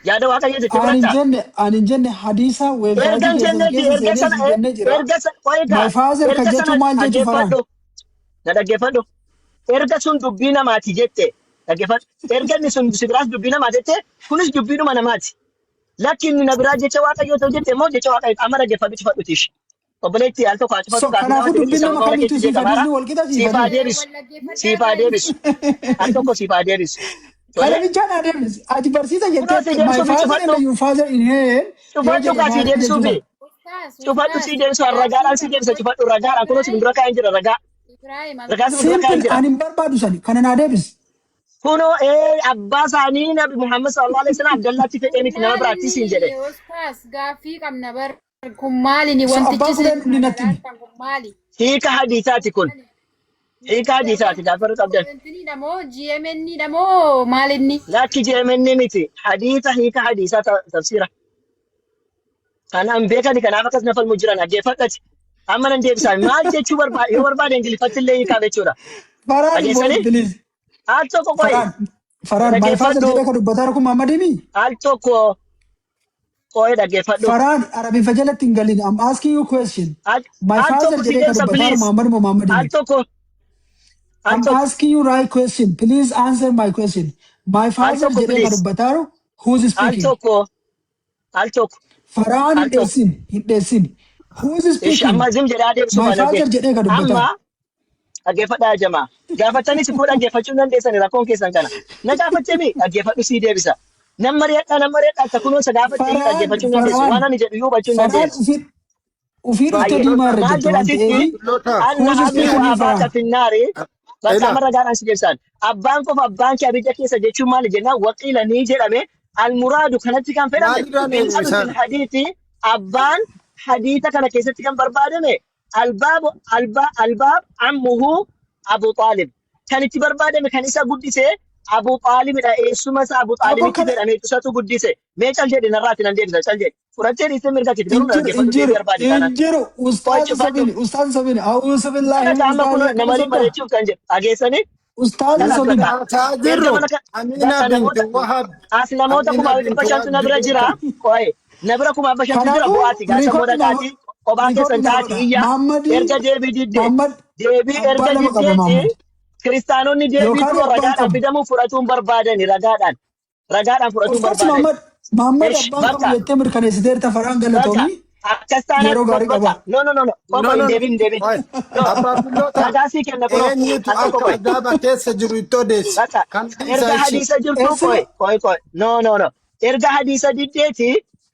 Yaada Waaqayyoo jettee Ani hin fudhattaa? jenne, ani hin jenne, hadiisa Erga weebsaayitii hin keessan jenneeti keessa erga seenee sana si jennee jira. erga sana qoy My gaa father kan erga sana jechuun maal jechuu Faraan? dhaggeeffadhu. Na dhaggeeffadhu. Erga sun dubbii namaati jette dhaggeeffadhu. Erga inni sun si biraas dubbii namaa jette, kunis dubbiidhuma namaati. Lakki, inni na biraa jecha Waaqayyoo ta'u jette immoo jecha Waaqayyoo amma dhaggeeffadhu, cufadhu tiish. Obboleetti, al tokko haa So cufadhu, gaafii kanaafuu gaafate miti dubbiin nama sababa warra kamiitu keetti siif jeeqamaara. hadiisni wal qixa siif Siif haa hadiis. deebisu. Wal dhaggeeffadhaa Siif haa guys. deebisu. Al tokko siif haa deebisu. Kana Tole. bichaa naa deebisi. Ati barsiisa Kunoo jettee si my deebisuufi father cufadhu. and your father in hell yoo Cufadhu jedhe kaa si maal deebisuufi. jechuudha? Ustaas, Cufadhu ustaas, si deebisu, gaaffii ragaadhaan si qabna. deebisa, cufadhu ragaadhaan, kunoo si Ibrahim, dura kaa'een jira ragaa. Ibrahim, al Ragaa si dura kaa'een Simple, jira. ani hin barbaadu sani kana naa deebisi. Kunoo ee, abbaa isaanii Nabi Muhammad sallallahu alaihi wasallam Abdallaatti fedhee Kun miti nama maal biraatti siin inni jedhe. ustaas, gaaffii qabna bar. Kun maali inni So wantichi abbaan isin kun inni natti himi. ilaaltan kun maali? Hiika hadiisaati kun. Hiika hadiisaati gaafa irra qabdan. Wantinidha moo GMN dha moo maal inni? Lakki, GMN miti. Hadiisa, hiika hadiisaa, tafsiira. Kanaan beekani kanaaf akkas na falmu jiran dhaggeeffadhati. Amma nan deebisaa. Maal jechuu barbaade yoo barbaade Ingiliffatti illee hiikaa jechuudha. Faraan Dhageessanii? Please. Al tokko qoyi. Faraan. Faraan, my father Dhaggeeffadhu. jedhee kan dubbataa jiru kun Muhammadimi. Al tokko qoyi, dhaggeeffadhu. Faraan, Arabiffa jalatti hin galin. I'm asking you question. My Al father tokko si jedhee kan deebisa, dubbataa jiru please. Muhammad moo Al Muhammadimi? tokko. Al I'm tokko. asking you right question. Please answer my question. My Al father tokko, jedhee kan please. dubbataa jiru, who's Al speaking? tokko. Al tokko. Faraan, Al hin tokko. dheessin, hin dheessin. Who's Ishi speaking? amma zim jedhaa deebisuu My malee. father jedhee kan dubbataa Amma jiru. dhaggeeffadhaa jamaa. Gaafattanis immoo dhaggeeffachuu hin dandeessan, rakkoon keessan kana. Na gaafattemi, dhaggeeffadhu, sii deebisa. Nan mari'adhaa, nan mari'adhaa, akka kunuunsa gaafatte Faraan, dhaggeeffachuu hin dandeessu. Faraan, Waan ani jedhu iyyuu hubachuu hin Faraan, dandeessu. Ufii dhuftee Baay'ee. diimaa irra Maal jirta jedha waan sitti? ta'eef, Anna who's abii speaking, wa abaaka Faraan? finnaari. Bakka Ila. amma ragaadhaan si deebisan. Abbaan qofa abbaan kee abidda keessa jechuun maali jennaan, waqiila ni jedhame, almuraadu kanatti kan fedhame Maalirraan bil eenyu abi isaan? fil hadiisi, abbaan hadiisa kana keessatti kan barbaadame albaabu albaab ammuhu Abu Xaalib kan itti barbaadame, kan isa guddise Abu Xaalibidha. Eessuma isaa Abu Abbo Xaalibitti kana jedhame isatu guddise. Mee cal jedhi, narraatti nan deebisa. Cal jedhi, fudhattee dhiistee mirga keeti, garuu hin na jiru, hin dhaggeeffadhu, jiru, deebii barbaade hin taanaan. jiru. Ustaaza Qo'achuu baadhu. Sabini, Ustaaza Sabini, a'uuzu billaahi Kana min amma kun zaalika, nama akkana sobdaa. mari'achuuf kan jedhu dhageessanii. Ustaaza Kana Sabini. bakka Haasaa erga jirru mana Amina bakka binti namoota Wahab. as namoota Amina kumaa binti dhibba shantu Wahab na bira jira. Qo'e, na bira 5,500 jira. Kanaafuu Bu'aati gaasa record mooda naa taati kophaa record keessan naa taati godha. iyya. Muhammadii Erga deebii didde, Muhammad deebii abbaa erga lama qaba diddeeti. Muhammad. Kiristaanonni deebii Yookaan kunoo abbaan ragaadhaan qabu. fidamuu fudhatuun barbaadani, ragaadhaan fudhatuun Of course, barbaadani. Muhammad Ish abbaan qabu bakka jettee mirkaneessiteerta, Faraan, bakka galatoomii, akkas taanaan yeroo gaarii bakka qaba. No, no, no, no. No, Qofa no, hin no. deebiin, hin deebiin. Waay. No. Abbaa Billoota. Ragaa sii kenna kunoo. Eenyutu Al tokko akka qo'i. azaaba keessa jiru itti odeesse? Bakka Kan dhiisa erga ishee. hadiisa jirtu Eessuma qo'i, qo'i, qo'i. No, no, no. Erga hadiisa diddeeti,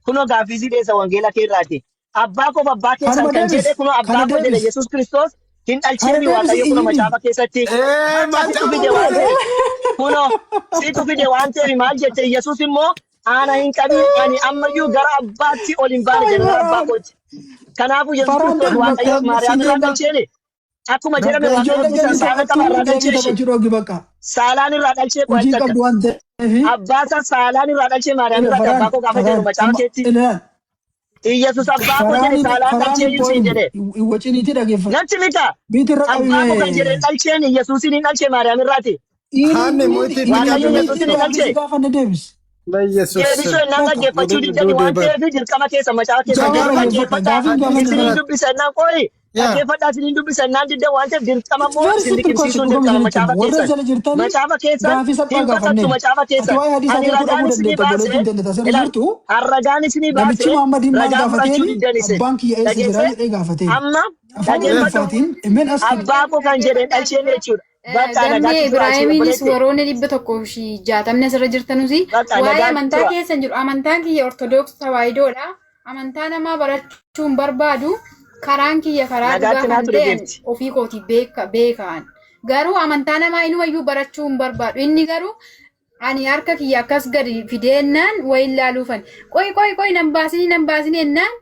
kunoo gaaffii si dheessa wangeela keerraati. Abbaa koof abbaa keessan Kanuma kan deebis, jedhe kunoo kana abbaa koo jedhe deebis, Yesuus Kiristoos hin kana dhalcheemi deebisi Waaqayyo kunoo iyyini. macaafa keessatti. Ee Bakka situ macaafa fide waan malee. ta'eef, kunoo situ fide waan ta'eef, maal jette? Yesuus immoo ana hin qabin, ani ammayyuu gara abbaatti ol hin baane Ay jedhe, gara abbaa Faraan. kootti. Kanaafuu Yesuus Faraan Kiristoos deebi bakka. Waaqayyo Maariyaam irraa Sinima. dhalcheeni. Akkuma jedhame Rabbi Waaqayyo Ijoollee kuusan geemii saala qaba taphattu, irraa geemii dhalchee ishee. taphachuu dhoogi bakka. Saalaan irraa dhalchee qo'achi Hojii takka. qabdu waan ta'eef. Abbaasaa saalaan irraa dhalchee Maariyaam Ila irraa Faraan, abbaa koo gaafa jedhu Faraan macaafa amma keetti. ilaal. Iyyasuus abbaa koo jedhe, Faraaniin saalaan dhalchee Faraaniin iyyuu siin point jedhe. hin waciniiti dhaggeeffadhu. Natti mita. Biiti irra Abbaa koo kan jedhe qabime. dhalcheen Yesuusin hin dhalchee Maariyaam irraati. Haanni mu'itti itti Waaqayyo qabime. Yesuusin hin Gaaffii si dhalchee. gaafanne deebis. Yesuus. Deebisuu ennaan Bakka. dhaggeeffachuu Duudee diddani waan bar. ta'eef, dirqama keessa macaafa keessa Jawaar garuu dhaggeeffadha. dhaggeeffadhaa Gaafiin gaafanne isiniin irratti. dubbisa ennaan qo'i. Yaa. Dhaggeeffadhaa, isiniin dubbisa ennaan diddan waan ta'eef, dirqama immoo Very isin simple question, liqimsiisuun dhuguma dirqama isinitti macaafa hima. Warra keessan. jala jirtanii Macaafa keessan gaafii salphaa hin baqattu gaafanneen. macaafa Ati keessan. waa'ee hadiisaa Ani beekuu ragaan dhabuu isinii dandeetta, baase obboleettiin teenya asirra ilaal, jirtu. ragaan isinii Namichi baase Muhammadiin maal ragaa fudhachuu gaafateeni, diddan isin. abbaan kiyya eessa jira Dhageesse jedhee gaafateen. amma Afaan dhaggeeffadhu, Oromoffaatiin imeen as abbaa koo kan jedheen dhalcheen jechuudha. Bakka Gammee nagaatti tura achii Ibraahimiinis obboleetti. warroonni 160 asirra jirtanusi Bakka waa'ee nagaatti amantaa tura. keessan jiru. Amantaan kiyya Ortodoksii Tawaahidoodha. Amantaa namaa barachuu hin barbaadu. Karaan kiyya karaa dhugaa Nagaatti naa kan ture ta'e deemti. ofii kooti beeka beekaan. Garuu amantaa namaa inumayyuu barachuu hin barbaadu. Inni garuu ani harka kiyya akkas gadi fideennaan wayin laaluufan. Qoy, qoy, qoy, nan baasinii, nan baasinii jennaan,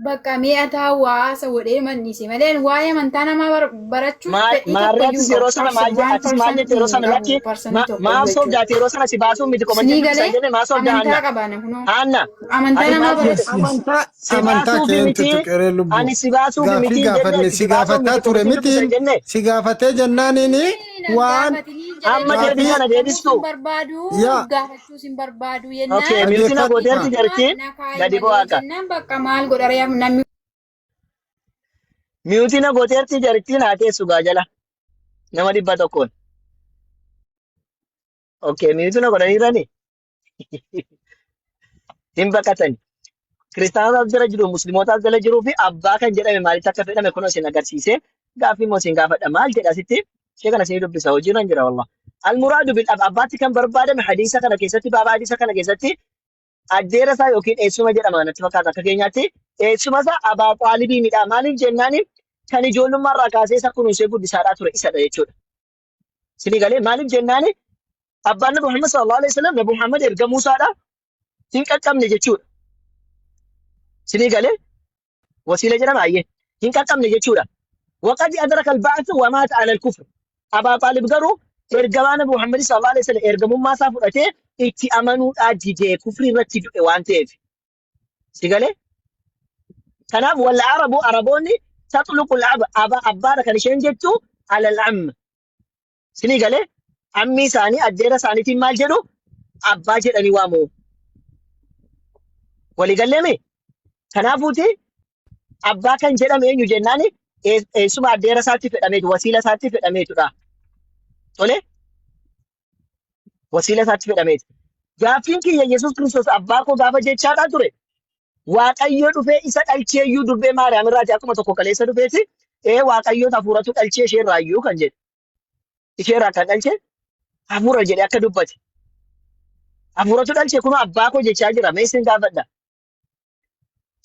bakka mi'a taa'u haasa godhee mannise malee waa'ee amantaa namaa barachuuf fedhii Maarree tokkoyyuu atis hin yeroo qabu. sana maal Waan atis maal jette yeroo parsantii sana hin lakki qabu, parsantii tokkoyyuu maaf jechuudha. soobdaate yeroo sana si baasuun miti Sinii komantii dubbisan galee jenne, maaf soobda amantaa Haanna? qabaana kunoo. Haanna, Amantaa ati namaa maal Yes, jette? yes. Amantaa Si amantaa baasuufi keentu miti tuqeree lubbuu. ani si baasuufi Gaaffii miti hin jenne, gaafanne ati si si baasuuf gaafataa miti ture komantii dubbisan mitiin jenne. si gaafatee jennaaniini Nan waan gaafatinii Amma jedhanii deebii gaaffii kana gaafachuus deebistu. hin barbaadu, yaa gaafachuus hin barbaadu Okay, jennaan mute na dhaggeeffadhu. gooteerti na jartiin na kaayi gadi malee bu'aa akka. jennaan, bakka maal godha ree namni? Mute na gooteerti jartiin, haa teessu gaa jala nama 100n. Okay, mute na godhaniirani hin baqatani. Kiristaanotaaf jala jiru, musliimotaaf jala jiruu fi abbaa kan jedhame maalitti akka fedhame kun isin agarsiise. Gaaffii immoo isin gaafadha. Maal jedha asitti? Ishee kana isin dubbisa, hojiirra hin jira wallah. Almuraadu bil abbaatti kan barbaadame hadiisa kana keessatti, baaba hadiisa kana keessatti, addeera isaa yookiin eessuma jedhama natti fakkaata akka keenyaatti, eessuma isaa Abaa Xaalibii midhaa. Maaliif jennaani, kan ijoollummaa irraa kaasee isa kunuunsee guddisaadhaa ture isadha jechuudha. Isinii galee? Maaliif jennaani, abbaan Nabi Muhammad sallallahu alaihi wasallam, Nabi Muhammad ergamuu isaadha hin qaqqabne jechuudha. Isinii galee? Wasiila jedhama ayyee hin qaqqabne jechuudha. Waqad adraka al-ba'th wa mata ala al-kufr. Abaa Xaalib garuu ergamaa Nabi Muhammad sallallahu alaihi wasallam ergamummaa isaa fudhatee itti amanuudhaa didee kufrii irratti du'e waan ta'eef. Si galee? Kanaaf wal arabu, araboonni Taxluqul aba abbaadha kan isheen jettu alal amma. Sinii galee ammi isaanii addeera isaaniitiin maal jedhu abbaa jedhanii waamu. Walii galleemi? Kanaafuuti abbaa kan jedhame eenyu jennaan eessuma addeera isaatti fedhameetu wasiila isaatti fedhameetudha. Tole wasiila isaatti fedhameetu. Gaaffiin kiyya Yesuus Kiristoos abbaa koo gaafa jechaadhaa ture. Waaqayyo dhufee isa dhalchee iyyuu durbee Maariyaam irraati akkuma tokko kaleessa dhufeeti. Ee Waaqayyoon hafuuratu dhalchee ishee irraa iyyuu kan jedhe. Ishee irraa kan dhalche hafuura jedhee akka dubbate. Hafuuratu dhalche kun abbaa koo jechaa jira. Mee isin gaafadha.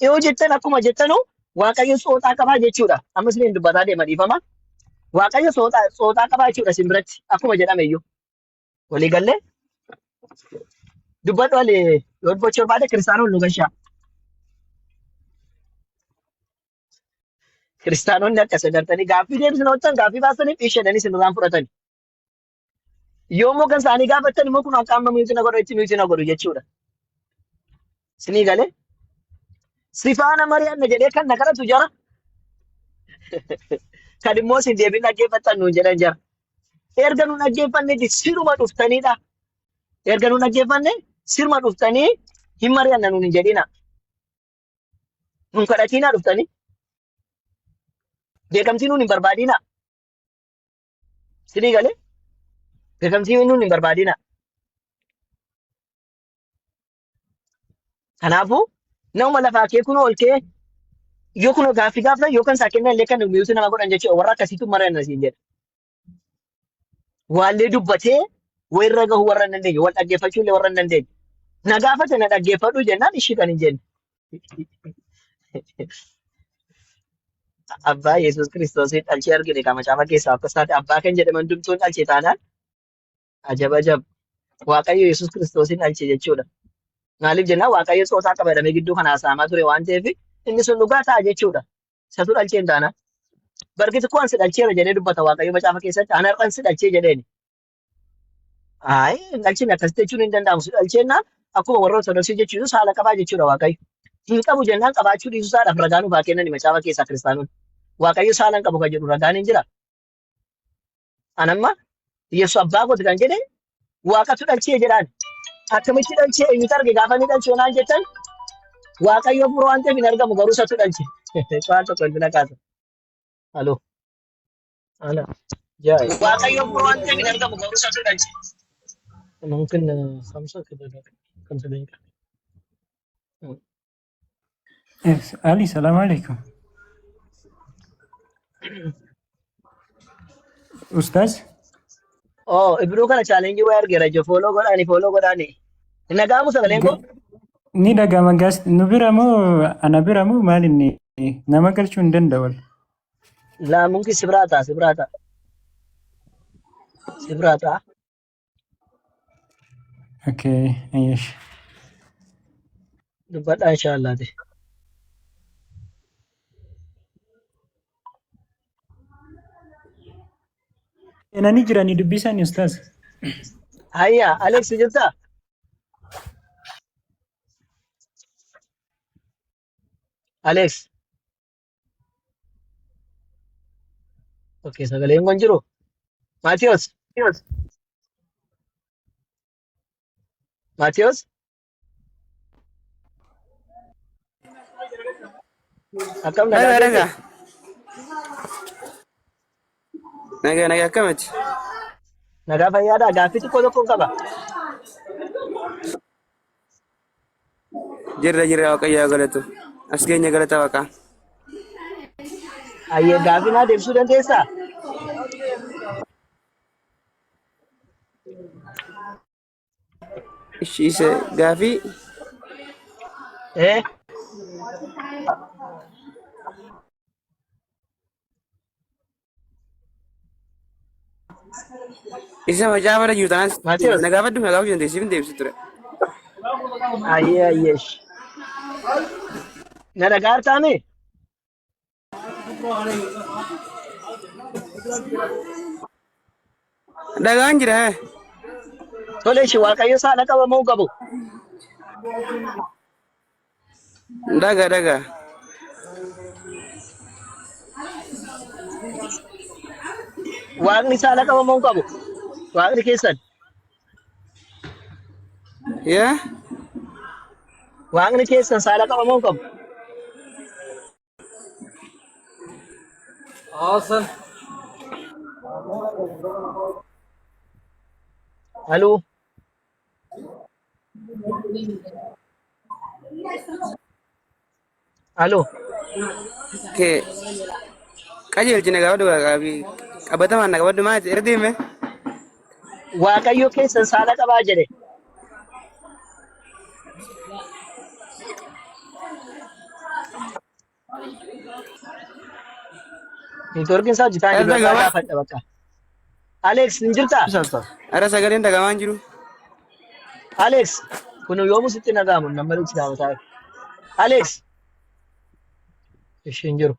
Yoo jettan akkuma jettanu Waaqayyo sooxaa qabaa jechuudha. Amma isiniin dubbataa deema dhiifama. Waaqayyo sooxaa qabaa jechuudha isin biratti akkuma jedhame iyyuu. Walii gallee dubbadhu ali yoo dubbachuu barbaade kiristaanonni nu gashaa. Kiristaanonni akka isin gartanii gaaffii deebisna hojjetan gaaffii baasaniif isheenanii isin irraan fudhatani. Yoo immoo kan isaanii gaafattan immoo kun akka amma miyuuti na godhu itti miyuuti na godhu jechuudha. Isinii galee si faana mari'anna jedhee kan na kadhatu jara. Kan immoo isin deebiin dhaggeeffattan nuun jedhan jara. Erga nu dhaggeeffanneeti siruma dhuftaniidha. Erga nu dhaggeeffanne siruma dhuftanii hin mari'anna nuun hin jedhina. Nun kadhatiinaa dhuftanii. Beekamtii nuun hin barbaadina. Sinii galee beekamtii nuun hin barbaadina. Kanaafuu nama lafaa kee kunoo ol kee yoo kunoo gaaffii gaafatan yoo kan isaa kennan illee kan miyuuti nama godhan jechuudha. Warra akkasiitu mari'anna siin jedha. Waallee dubbatee wayirra gahu warra hin dandeenye wal dhaggeeffachuu illee warra hin dandeenye. Na gaafate na dhaggeeffadhu jennaan ishii kan hin jenne. Abbaa Yesuus Kiristoosiin dhalchee argine kan macaafa keessaa akkas taate abbaa kan jedhaman hundumtuun dhalche taanaan ajab ajab Waaqayyo Yesuus Kiristoosiin dhalche jechuudha. Maaliif jennaan Waaqayyo tsootaa qaba jedhamee gidduu kana haasa'amaa ture waan ta'eef inni sun dhugaa ta'a jechuudha. Isatu dhalchee hin taanaan. Bargiti koo an si dhalcheera jedhee dubbata Waaqayyo macaafa keessatti an har'an si dhalchee jedheeni. Ayi hin dhalchine akkasitti jechuun hin danda'amu. Si dhalcheennaan akkuma warra Ortodoksii jechuun saala qabaa jechuudha Waaqayyo. Hin qabu jennaan qabaachuu dhiisuu isaadhaaf ragaa nuuf haa kennani macaafa keessaa kiristaanonni. Waaqayyo saala hin qabu kan jedhu ragaan hin jira. An amma Yesuus abbaa kooti kan jedhe waaqatu dhalchee jedhaan. Akkamitti dhalchee eenyutu arge gaafa inni dhalchee naan jettan Waaqayyo hafuura waan ta'eef hin argamu garuu isatu dhalche. Waan tokko ilmina kaasa. Aloo. Ana. Jaa. Waaqayyo hafuura waan ta'eef hin argamu garuu isatu dhalche. ممكن خمسة كده 5 دقايق. Ali, salam alaikum. Ustaz? Oh, ibroo kana chaalenjii wayii argeera ija fooloo godhaani fooloo godhaani. Hin dhaga'amu sagaleen koo? Ni dhaga'ama gaas nu bira moo ana bira moo maal inni nama galchuu hin danda'u. Laa mumkin si biraa ta'a si biraa ta'a si biraa ta'a. Okay, ayyesh. Dubbadhaa inshaallaati. Seenanii jiranii dubbisanii ustaaz. Hayya Alex jirtaa? Alex. Okay, sagaleen kun jiru. Maatiyos. Maatiyos. Akkam nagaa Nagaa keeti? nagaa. Nagaa nagaa akkamati? Nagaa fayyaadhaa. Gaaffii xiqqoo tokkoon qaba. Jirra jirra waaqayyo haa galatu. As keenya galata waaqaa. Ayyee gaaffii naa deebisuu dandeessaa? Ishi isa gaafii Eh? Isa macaafa irra jiru taanaan Maatiyos. na gaafadhu na gaafachuu dandeessi hin deebisu ture. Ayyee ayyee. Na dhagaa hartaame? Dhagaan jira hee. Tole ishi waaqayyo saala qaba moo qabu? Dhaga dhaga. Waaqni saala qaba moo hin qabu? Waaqni keessan. Yaa? Waaqni keessan saala qaba moo hin qabu? Aloo. Aloo. Kee qajeelchi na gaafadhu qabatamaan na qabadhu maal irra deeme? Waaqayyo keessan saala qabaa jedhe. Neetwoorkiin isaa hojjetaa hin jiru. Irra Bakka gabaa. gaafadha bakka. Alex hin jirtaa? Ara sagaleen dhagamaa hin jiru. Alex kun yoomuu sitti hin dhaga'amu nama itti gaafataa jiru. Alex ishee hin jiru.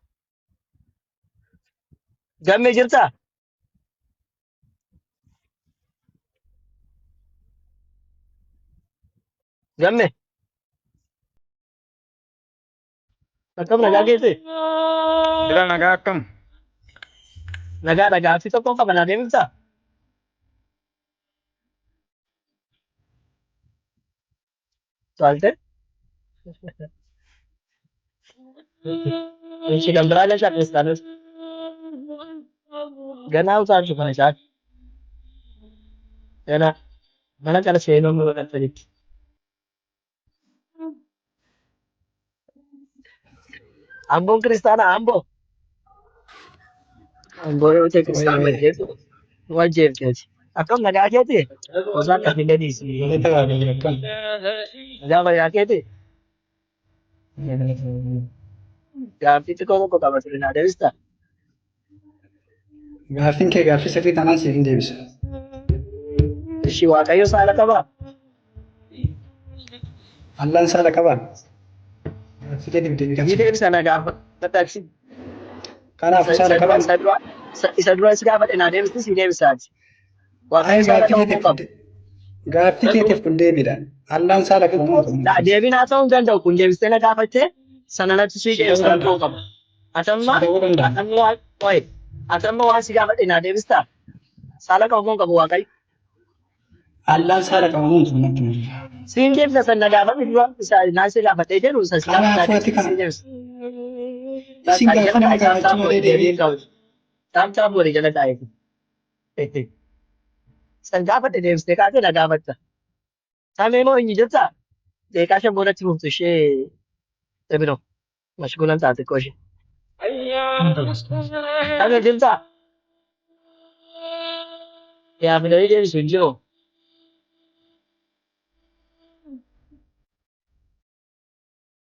Gammee jirtaa? Gammee akkam nagaa keetii? Jira nagaa akkam? Nagaa dhagaa fi tokkoon qaba naa deemiftaa? Taalte? Ishee kan biraa galchaa kiristaanota. Ganaa utaalchu kana isaan. Ganaa mana kana seenuu nu godhatanitti. Amboon kiristaanaa Amboo. Amboo yoo ta'e kiristaanuma jedheetu nu ajjeefteeti. Akkam nagaa keeti? Osoo akka hin gadhiisi. Nagaa fayyaa keeti? Gaaffii xiqqoo tokko qaba ture naa deebistaa? Gaaffiin kee gaaffii sirrii taanaan siif hin deebisa. Ishii Waaqayyo saala qabaa? Allaan saala qabaa? Gaaffii keetiif deebii Ni qabsi. deebisa na gaafadha. Kanaafuu Isa saala isa dura qabaan. isa dura isa dura si gaafadhe naa deebisti si deebisaati. Waaqayyo Ay saala gaaffii qabuu keetiif qabu. gaaffii keetiif kun deebiidha. Allaan saala qabu moo qabu? Deebiin haa ta'uu hin danda'u kun deebistee na gaafattee sana natti si Si ta'uu deebisa danda'a. rakkoo qaba. Atamma Si ta'uu danda'a. atamma waan wayi atamma waan si gaafadhe naa deebistaa? Saala qabu moo hin qabu Waaqayyo? Allaan saala qabu moo hin qabu natti himi. Siin deebisa sana na gaafadhu dura isa naan si gaafadhee jedhu isa si gaafadhe naa Kanaafuu ati deebiste kana siin deebisa. isin Bakka gaaffii jala nama taa'e gaafachuu taaptaap malee godhi deebii deebii hin qabu. Taaptaap godhi jala taa'e. San gaafadhe deebistee kaatee na gaafatta. Samee moo inni jirtaa? Deeqaa shan boodatti fuftu ishee ebino mashguulan taate xiqqoo ishee. Samee jirtaa? Yaa fidanii deebisu hin jiru.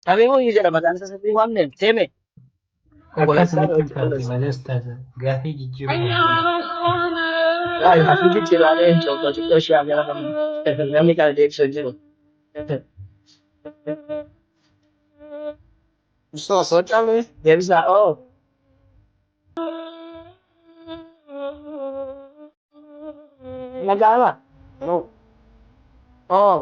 Samee moo inni jedha maqaan isaa sirrii waamne teeme. Akkas Konkolaachisaa natti hojii fakkaate qolleessa. malee ustaaz gaafii jijjiiruu barbaada. Ay, gaafii jijjiiraalee hin jiru. Xiqqoo ishee haa gara namni kana deebisu hin jiru. Deebisaa oo. Nagaama. Oo.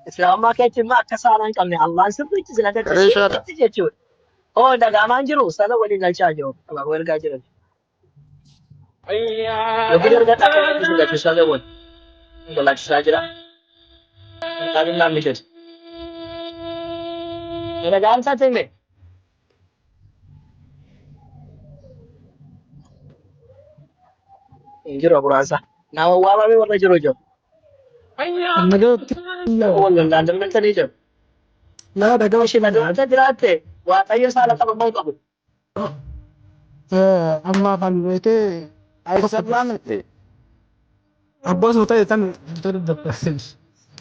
Islaamummaa keetti immoo akka saalaa hin qabne Allaan sirriitti sin agarta sirriitti jechuudha. Oo dhaga'amaa hin jiru sana waliin galchaa jiru abaaboo ergaa jiran. Yookiin erga akka sin galchisaa jiru konkolaachisaa jira. Kitaabni naan mijatu. Dhaga'aan isaa ta'e hin jiru aburaansa. Nama waamame warra jiru jiru. Nagaatti Wal lollaan dabaltanii jiru. naa dhagaa Ishee nagaata jiraatte waaqayyo saala qabamuu qabu. Amma kan beekee abbaa soo ta'e tan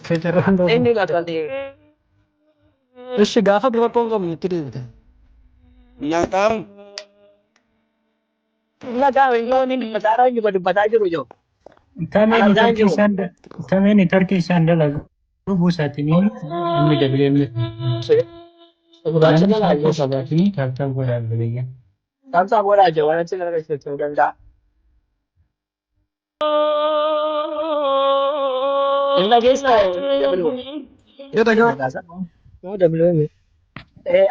feecarraan ta'u. Inni lafa Ishi gaafa dura koo qabnu itti deebite. Naqaam. Nagaa inni dubbataa jiru dubbataa jiru jiru. Tamee Argaa networkii jiru. isaan tamee networkii isaan dalagu buusaatiin inni dabalee Gurraacha namni jalaa rakkoo jiru. qabaatanii taaptaap godhaa jireenya. Taamsaa godhaa jiru waan achi garagarsuu danda'a. Inni dhageessaa dabaluu. Yoo dhagaa Nagaasaa. Moo WM.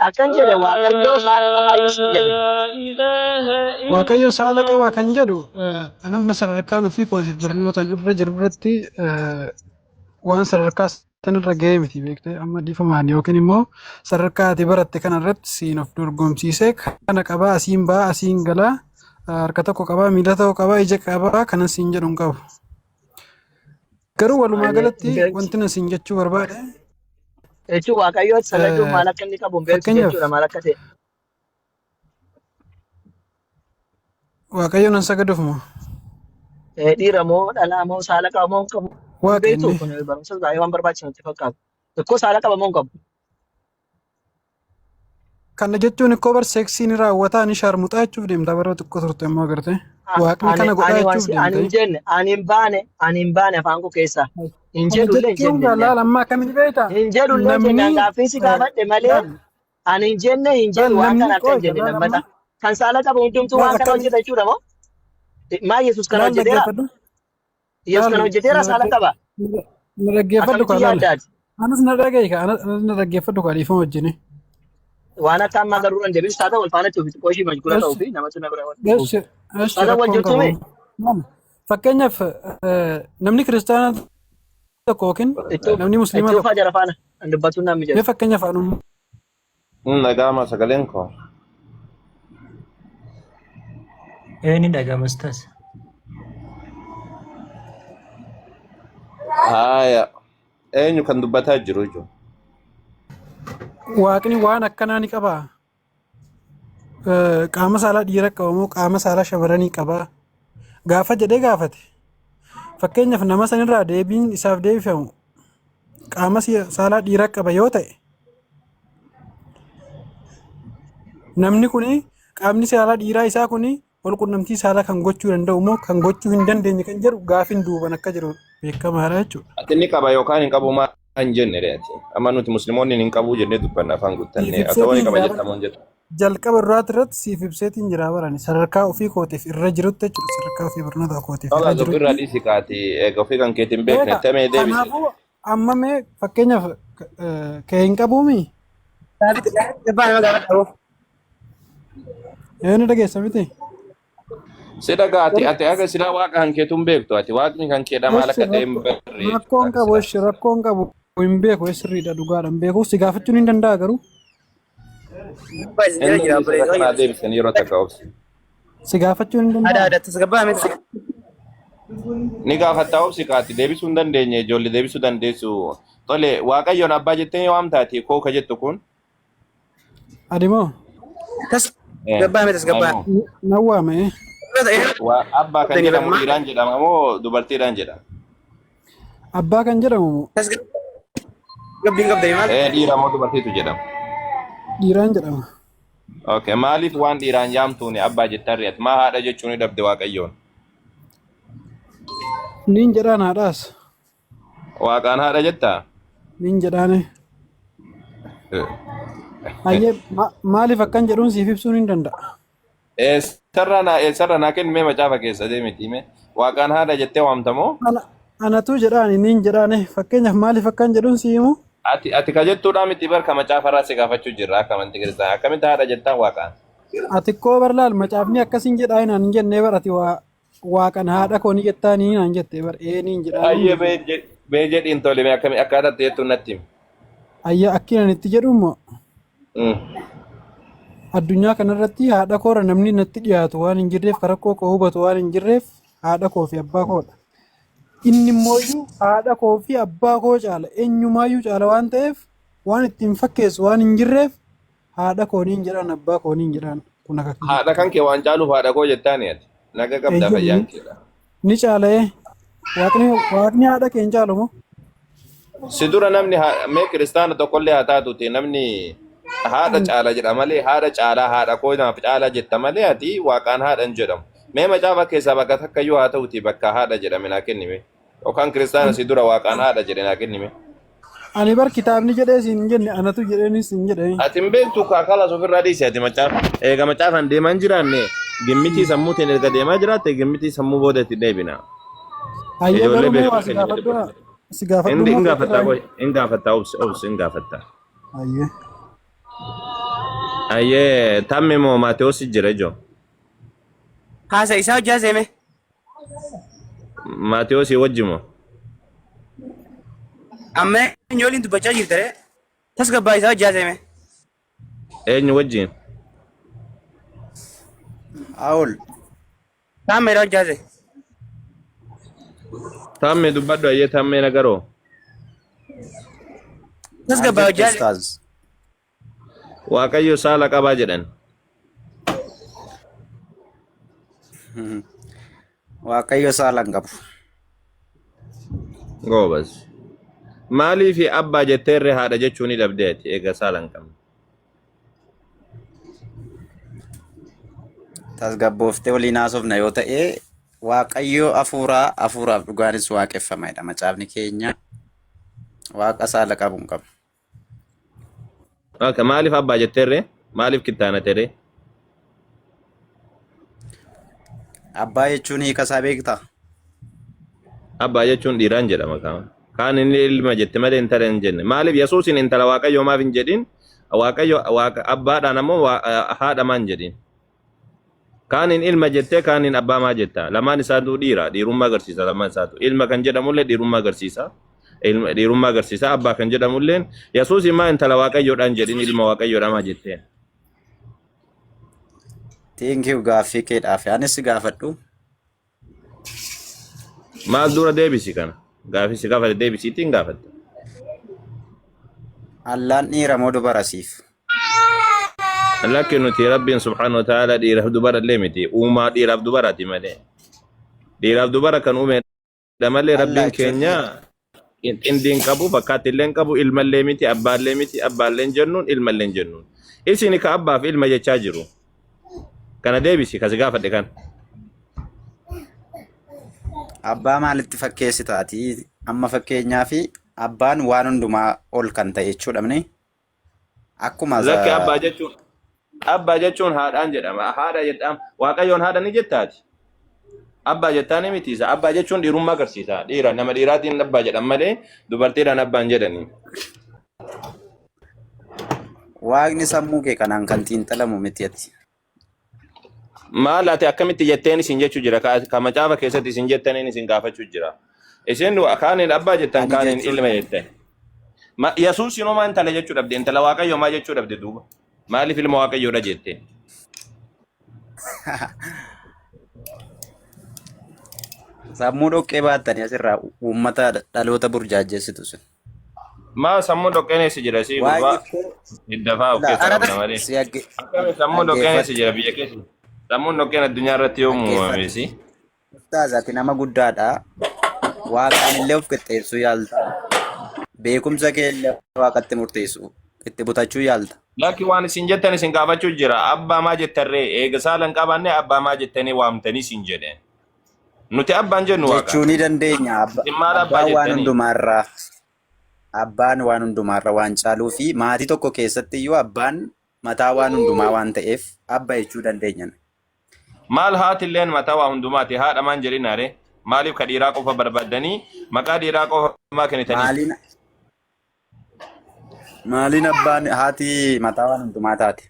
Akkan jedhe Waaqayyoo saala qaba jedhe. Waaqayyo saala qaba kan jedhu nama sadarkaa ofii kootiif barnoota irra jiru irratti waan sadarkaa sanirra ga'ee miti beektee amma dhiifamaan yookiin immoo sadarkaa ati baratte kana irratti siin of dorgomsiisee kana qabaa asiin ba'aa asiin galaa harka tokko qabaa miila tokko qabaa ija qabaa kana siin jedhu hin qabu. Garuu walumaa Ani galatti wanti na siin jechuu barbaade Jechuun Waaqayyoo sagaduun maal akka inni qabu hin beektu fakkeenyaaf jechuudha maal akka ta'e. Waaqayyo nan sagaduuf moo Dhiira moo dhalaa moo saala qaba moo hin qabu hin Waaqa beektu inni kun barumsa baay'ee waan barbaachisu natti fakkaata. Tokko saala qaba moo hin qabu? Kana jechuun ikkoo bar seeksii ni raawwataa ni shaarmuxaa jechuuf deemta bara xiqqoo turte immoo agartee. Waaqni Ani kana godhaa ani waan jechuuf si ani deemte. hin jenne ani hin baane ani hin baane afaan koo keessaa hin Kana jedhu illee hin jechuun jenne illee laal amma akkamitti beektaa? hin jedhu illee hin jenne Namni an gaaffii si gaafadhe malee laal ani hin jenne hin laal jedhu waan namni kana akka qoy hin jenne laal lammata amma kan saala qabu hundumtuu laal waan kana akkami hojjeta jechuudha moo maa Yesuus kana laal hojjeteera dhaggeeffadhu Yesuus laal kana hojjeteera na saala qaba na dhaggeeffadhu akkamitti kaa laal yaaddaati anas na dhagahi kaa anas na dhaggeeffadhu kaa dhiifama wajjini. waan akka ammaa garuu hin deebiin taata wal faana tuufi xiqqoo ishii majgula ta'uu Eshi fi namatu na bira waan dhufuuf eshi eshi taata wal rakkoon jirtuu qabu. mee Maal fakkeenyaaf namni kiristaanaa tokko yookiin itti namni musliimaa itti tokko ufaa jara faana an dubbatuun naan mee mijatu. fakkeenyaaf anum Dhaga'ama sagaleen koo. Ni dhaga'ama ustaas. Haaya. Eenyu kan dubbataa jiru ijo? Waaqni waan akkanaa ni qabaa? Qaama saalaa dhiira qaba moo qaama saalaa shamarranii qabaa? Gaafa jedhee gaafate. Fakkeenyaaf nama sanirraa deebiin isaaf deebifamu qaama saalaa dhiira qaba yoo ta'e namni kun qaamni saalaa dhiiraa isaa kun walqunnamtii saalaa kan gochuu danda'u moo kan gochuu hin dandeenye kan jedhu gaafiin duuban akka jiru beekamaadha jechuudha. Ati inni qaba yookaan hin qabu maa hin jenne reeti. Amma nuti musliimoonni hin qabu jennee dubbanna afaan Siif guuttannee. Ati hoo ni ibseetiin qaba jira jetta moo hin jettu? Jalqaba irraati irratti siif ibseetiin jira barani sadarkaa ofii kootiif irra jirutti jechuudha sadarkaa ofii barnoota kootiif irra Tola ofirraa jirutti. dhiisi kaati eega ofii kan keetiin beekne Beeka tamee deebisi. kanaafuu amma mee fakkeenyaaf kee hin qabuumi yoo ni dhageessa miti. Si dhagaa ati ati aga silaa waaqa kan keetu hin beektu ati waaqni kan keedha maal Eshi akka ta'e hin rakko barre rakkoon jechuudha qabu silaa. eshi rakkoon qabu hin beeku sirriidha dhugaadha hin beeku si gaafachuun hin danda'a garuu Inni dandeessa irra kanaa deebisan yeroo takka obsi. si gaafachuun hin danda'a. Ni gaafatta obsi kaati deebisuu hin dandeenye ijoollee deebisuu dandeessu. Tole waaqayyoon abbaa jettee waamtaati koo ka jettu kun. Adi moo Amoo. nan waame Abbaa kan jedhamu dhiiraan jedhama moo dubartiidhaan jedhama? Abbaa kan jedhamu moo Dhiira moo dubartiitu jedhama? Dhiiraan jedhama. Okay, maaliif waan dhiiraan yaamtuuni abbaa jettan ri'at? Maa haadha jechuun ni dhabde waaqayyoon? Niin jedhaan haadhaas. Waaqaan haadha jettaa? Niin jedhaane. Hayyee maaliif akkan jedhuun siif ibsuun hin danda'a. Eessarraa naa kennimee macaafa keessa deemiti hime. Waaqaan haadha jettee waamtamoo? Anatu jedhaani niin jedhaane fakkeenyaaf maaliif akkan jedhuun si himu. Ati ka jettuudhaa miti barka macaafarraa si gaafachuu jirra akka amantii kiristaanaa. Akkamitti haadha jettaan waaqaan? Ati koo bar laal macaafni akkasiin jedhaa naan hin jennee bar ati waaqan haadha koo ni jettaanii naan jette bar ee niin jedhaanii. Ayyee mee jedhiin tole mee akkami akkaataatti jettuun natti himi. Ayya akki ani itti jedhu immoo addunyaa kanarratti haadha koora namni natti dhiyaatu waan hin jirreef karaa koo hubatu waan hin jirreef haadha koo fi abbaa koodha. Inni immooyyuu haadha koo fi abbaa koo caala eenyumaayyuu caala waan ta'eef waan ittiin fakkeessu waan hin jirreef haadha koo niin jedhaan abbaa koo niin jedhaan kun akka kiyya. Haadha kan kee waan caaluuf haadha koo jettaani ati. Naga qabdaa Eeyyee fayyaan keedha. Ni caalee waaqni haadha kee hin caalu moo? Si dura namni mee kiristaana tokkollee haa taatuuti namni haadha caala jedha malee haadha caalaa haadha koo naaf caalaa jetta malee ati waaqaan haadha hin jedhamu. Mee macaafa keessaa bakka takkayyuu haa ta'uti bakka haadha jedhame naa kennime. Yookaan kiristaana si dura waaqaan haadha jedhe naa kennime. Ani bar kitaabni jedhee siin hin jenne anatu jedheenis hin jedhe. Ati hin beektu kaakalas ofirraa dhiisi ati macaafa. Eega macaafaan deemaa hin jiraanne gimmitii sammuutiin erga deemaa jiraatte gimmitii sammuu booda itti deebina. Hayyee Ijoollee garuu mee beektu waa si keenya gaafadhu si gaafadhu Inni moo hin gaafattaa feetirraa qoy hin gaafattaa obsi obsi hin gaafattaa. Ayyee. Ayyee tamme moo Maatewos jira ijoo. Haasa isaa hojjaa seeme. Maatewos wajji moo? Amma eenyu waliin dubbachaa jirta ree? Tasgabbaa isaa hojjaa seeme. Eenyu wajjin? Awol. Taammee hojjaa see. Taammee dubbadhu ayyee taammee nagaroo. Maal Tasgabbaa jette hojjaa see. ustaaz? Waaqayyo saala qabaa jedhan. Waaqayyo saala hin qabu. Goobas. Maaliif abbaa jetteerre haadha jechuu ni dhabdeeti eega saala hin qabne. Tasgabbooftee waliin haasofna yoo ta'e Waaqayyo hafuuraa hafuuraaf dhugaanis waaqeffamaadha. Macaafni keenya waaqa saala qabu hin qabu. Okay, maaliif abbaa jetteerre? Maaliif kittaanateerre? Abbaa jechuun hiika isaa beektaa? Abbaa jechuun dhiiraan jedhama kaan. Kaan inni ilma jette malee intala hin jenne. Maaliif Yesuusin intala Waaqayyoo maaf hin jedhin? Waaqayyo waaqa abbaadhaan ammoo haadha maan jedhin? Kaaniin ilma jettee kaaniin abbaa maa jetta? Lamaan isaatu dhiira. Dhiirummaa agarsiisa lamaan isaatu. Ilma kan jedhamullee dhiirummaa agarsiisa. Ilma dhiirummaa agarsiisa. Abbaa kan jedhamullee Yesuus maa intala Waaqayyoodhaan jedhin ilma Waaqayyoodha maa jetteen? Thank you gaaffii keedhaaf. Anis si gaafadhu. Maal dura deebisi kana? Gaaffii si gaafate deebisiitiin gaafatta. Allaan dhiira moo dubara siif? Lakki nuti Rabbiin subhaanahu wa ta'ala dhiiraaf dubara illee miti. Uumaa dhiiraaf dubaraati malee. Dhiiraaf dubara kan uume malee Allaa Rabbiin jechuun keenya qindii hin qabu, fakkaatti illee hin qabu, ilma illee miti, abbaa illee miti, abbaa illee hin jennuun, ilma illee hin jennuun. Isin ka abbaaf ilma jechaa jiru. Kana deebisi kasi gaafadhe kan. Abbaa maalitti fakkeessita ati? Amma fakkeenyaa fi abbaan waan hundumaa ol kan ta'e jechuudha mini. Akkuma Lakki abbaa jechuun haadhaan jedhama. Haadha jedhama. Waaqayyoon haadha ni jettaati. Abbaa jettaani miti isa. Abbaa jechuun dhiirummaa agarsiisa. Dhiira nama dhiiraatiin abbaa jedhan malee dubartiidhaan abbaan jedhani. Waaqni sammuu kee kanaan kan xiinxalamu miti ati. Maal ati akkamitti jetteen isin jechuu jira. Ka macaafa keessatti isin jettaniin isin gaafachuu jira. Isin kaaniin abbaa jettan Ani kaaniin jechuun ilma jettan. Yesuus inumaa intala jechuu dhabde intala waaqayyoo maa jechuu dhabde duuba. Maaliif ilma waaqayyoodha jette? Sammuu dhoqqee baattanii asirraa uummata dhaloota burjaajessitu sun. Maa sammuu dhoqqeen eessa jira si Waaqni gurbaa koo hidda fa'aa of laa keessaa qabda malee. si Akkami sammuun dhoqqeen eessa dhaggeeffadhu jira biyya keessa? Sammuun dhoqqeen addunyaa irratti yoom uumame dhaggeeffadhu. si? Ustaaz ati nama guddaadha. Waaqaan illee of qixxeessuu yaalta. Beekumsa kee illee waaqatti murteessu itti butachuu yaalta. Lakki waan isin jettan isin gaafachuu jira. Abbaa maa jettarree eega saala hin qabaanne abbaa maa jettanii waamtanii isin jedhe. Nuti abbaan jennu Jechuu waaqaan. ni dandeenya. Isin maal abbaa Abbaan waan jettanii? hundumaarraa abbaan waan hundumaarra waan caaluu fi maatii tokko keessatti iyyuu abbaan mataa waan hundumaa waan ta'eef abba jechuu dandeenya. Maal haati illeen mataa waa hundumaati haadha maan jedhina ree? Maaliif ka dhiiraa qofa barbaaddanii maqaa dhiiraa qofa maa kennitaniif? Maaliin maaliin abbaan haati mataa waan hundumaa taate?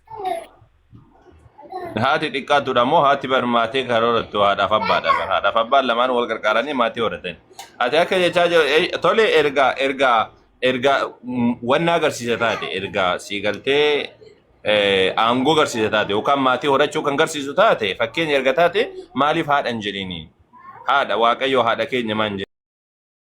Haati xiqqaatudha moo haati barmaatee karoorattu haadhaaf abbaadha bar. Haadhaaf abbaan lamaan wal qarqaaranii maatii horatan. Ati akka jechaa jiru tole erga erga erga wanna agarsiisa taate erga sii galtee aangoo agarsiisa taate yookaan maatii horachuu kan garsiisu taate fakkeenya erga taate maaliif haadha hin jedhini? Haadha waaqayyoo haadha keenya maan jedhini?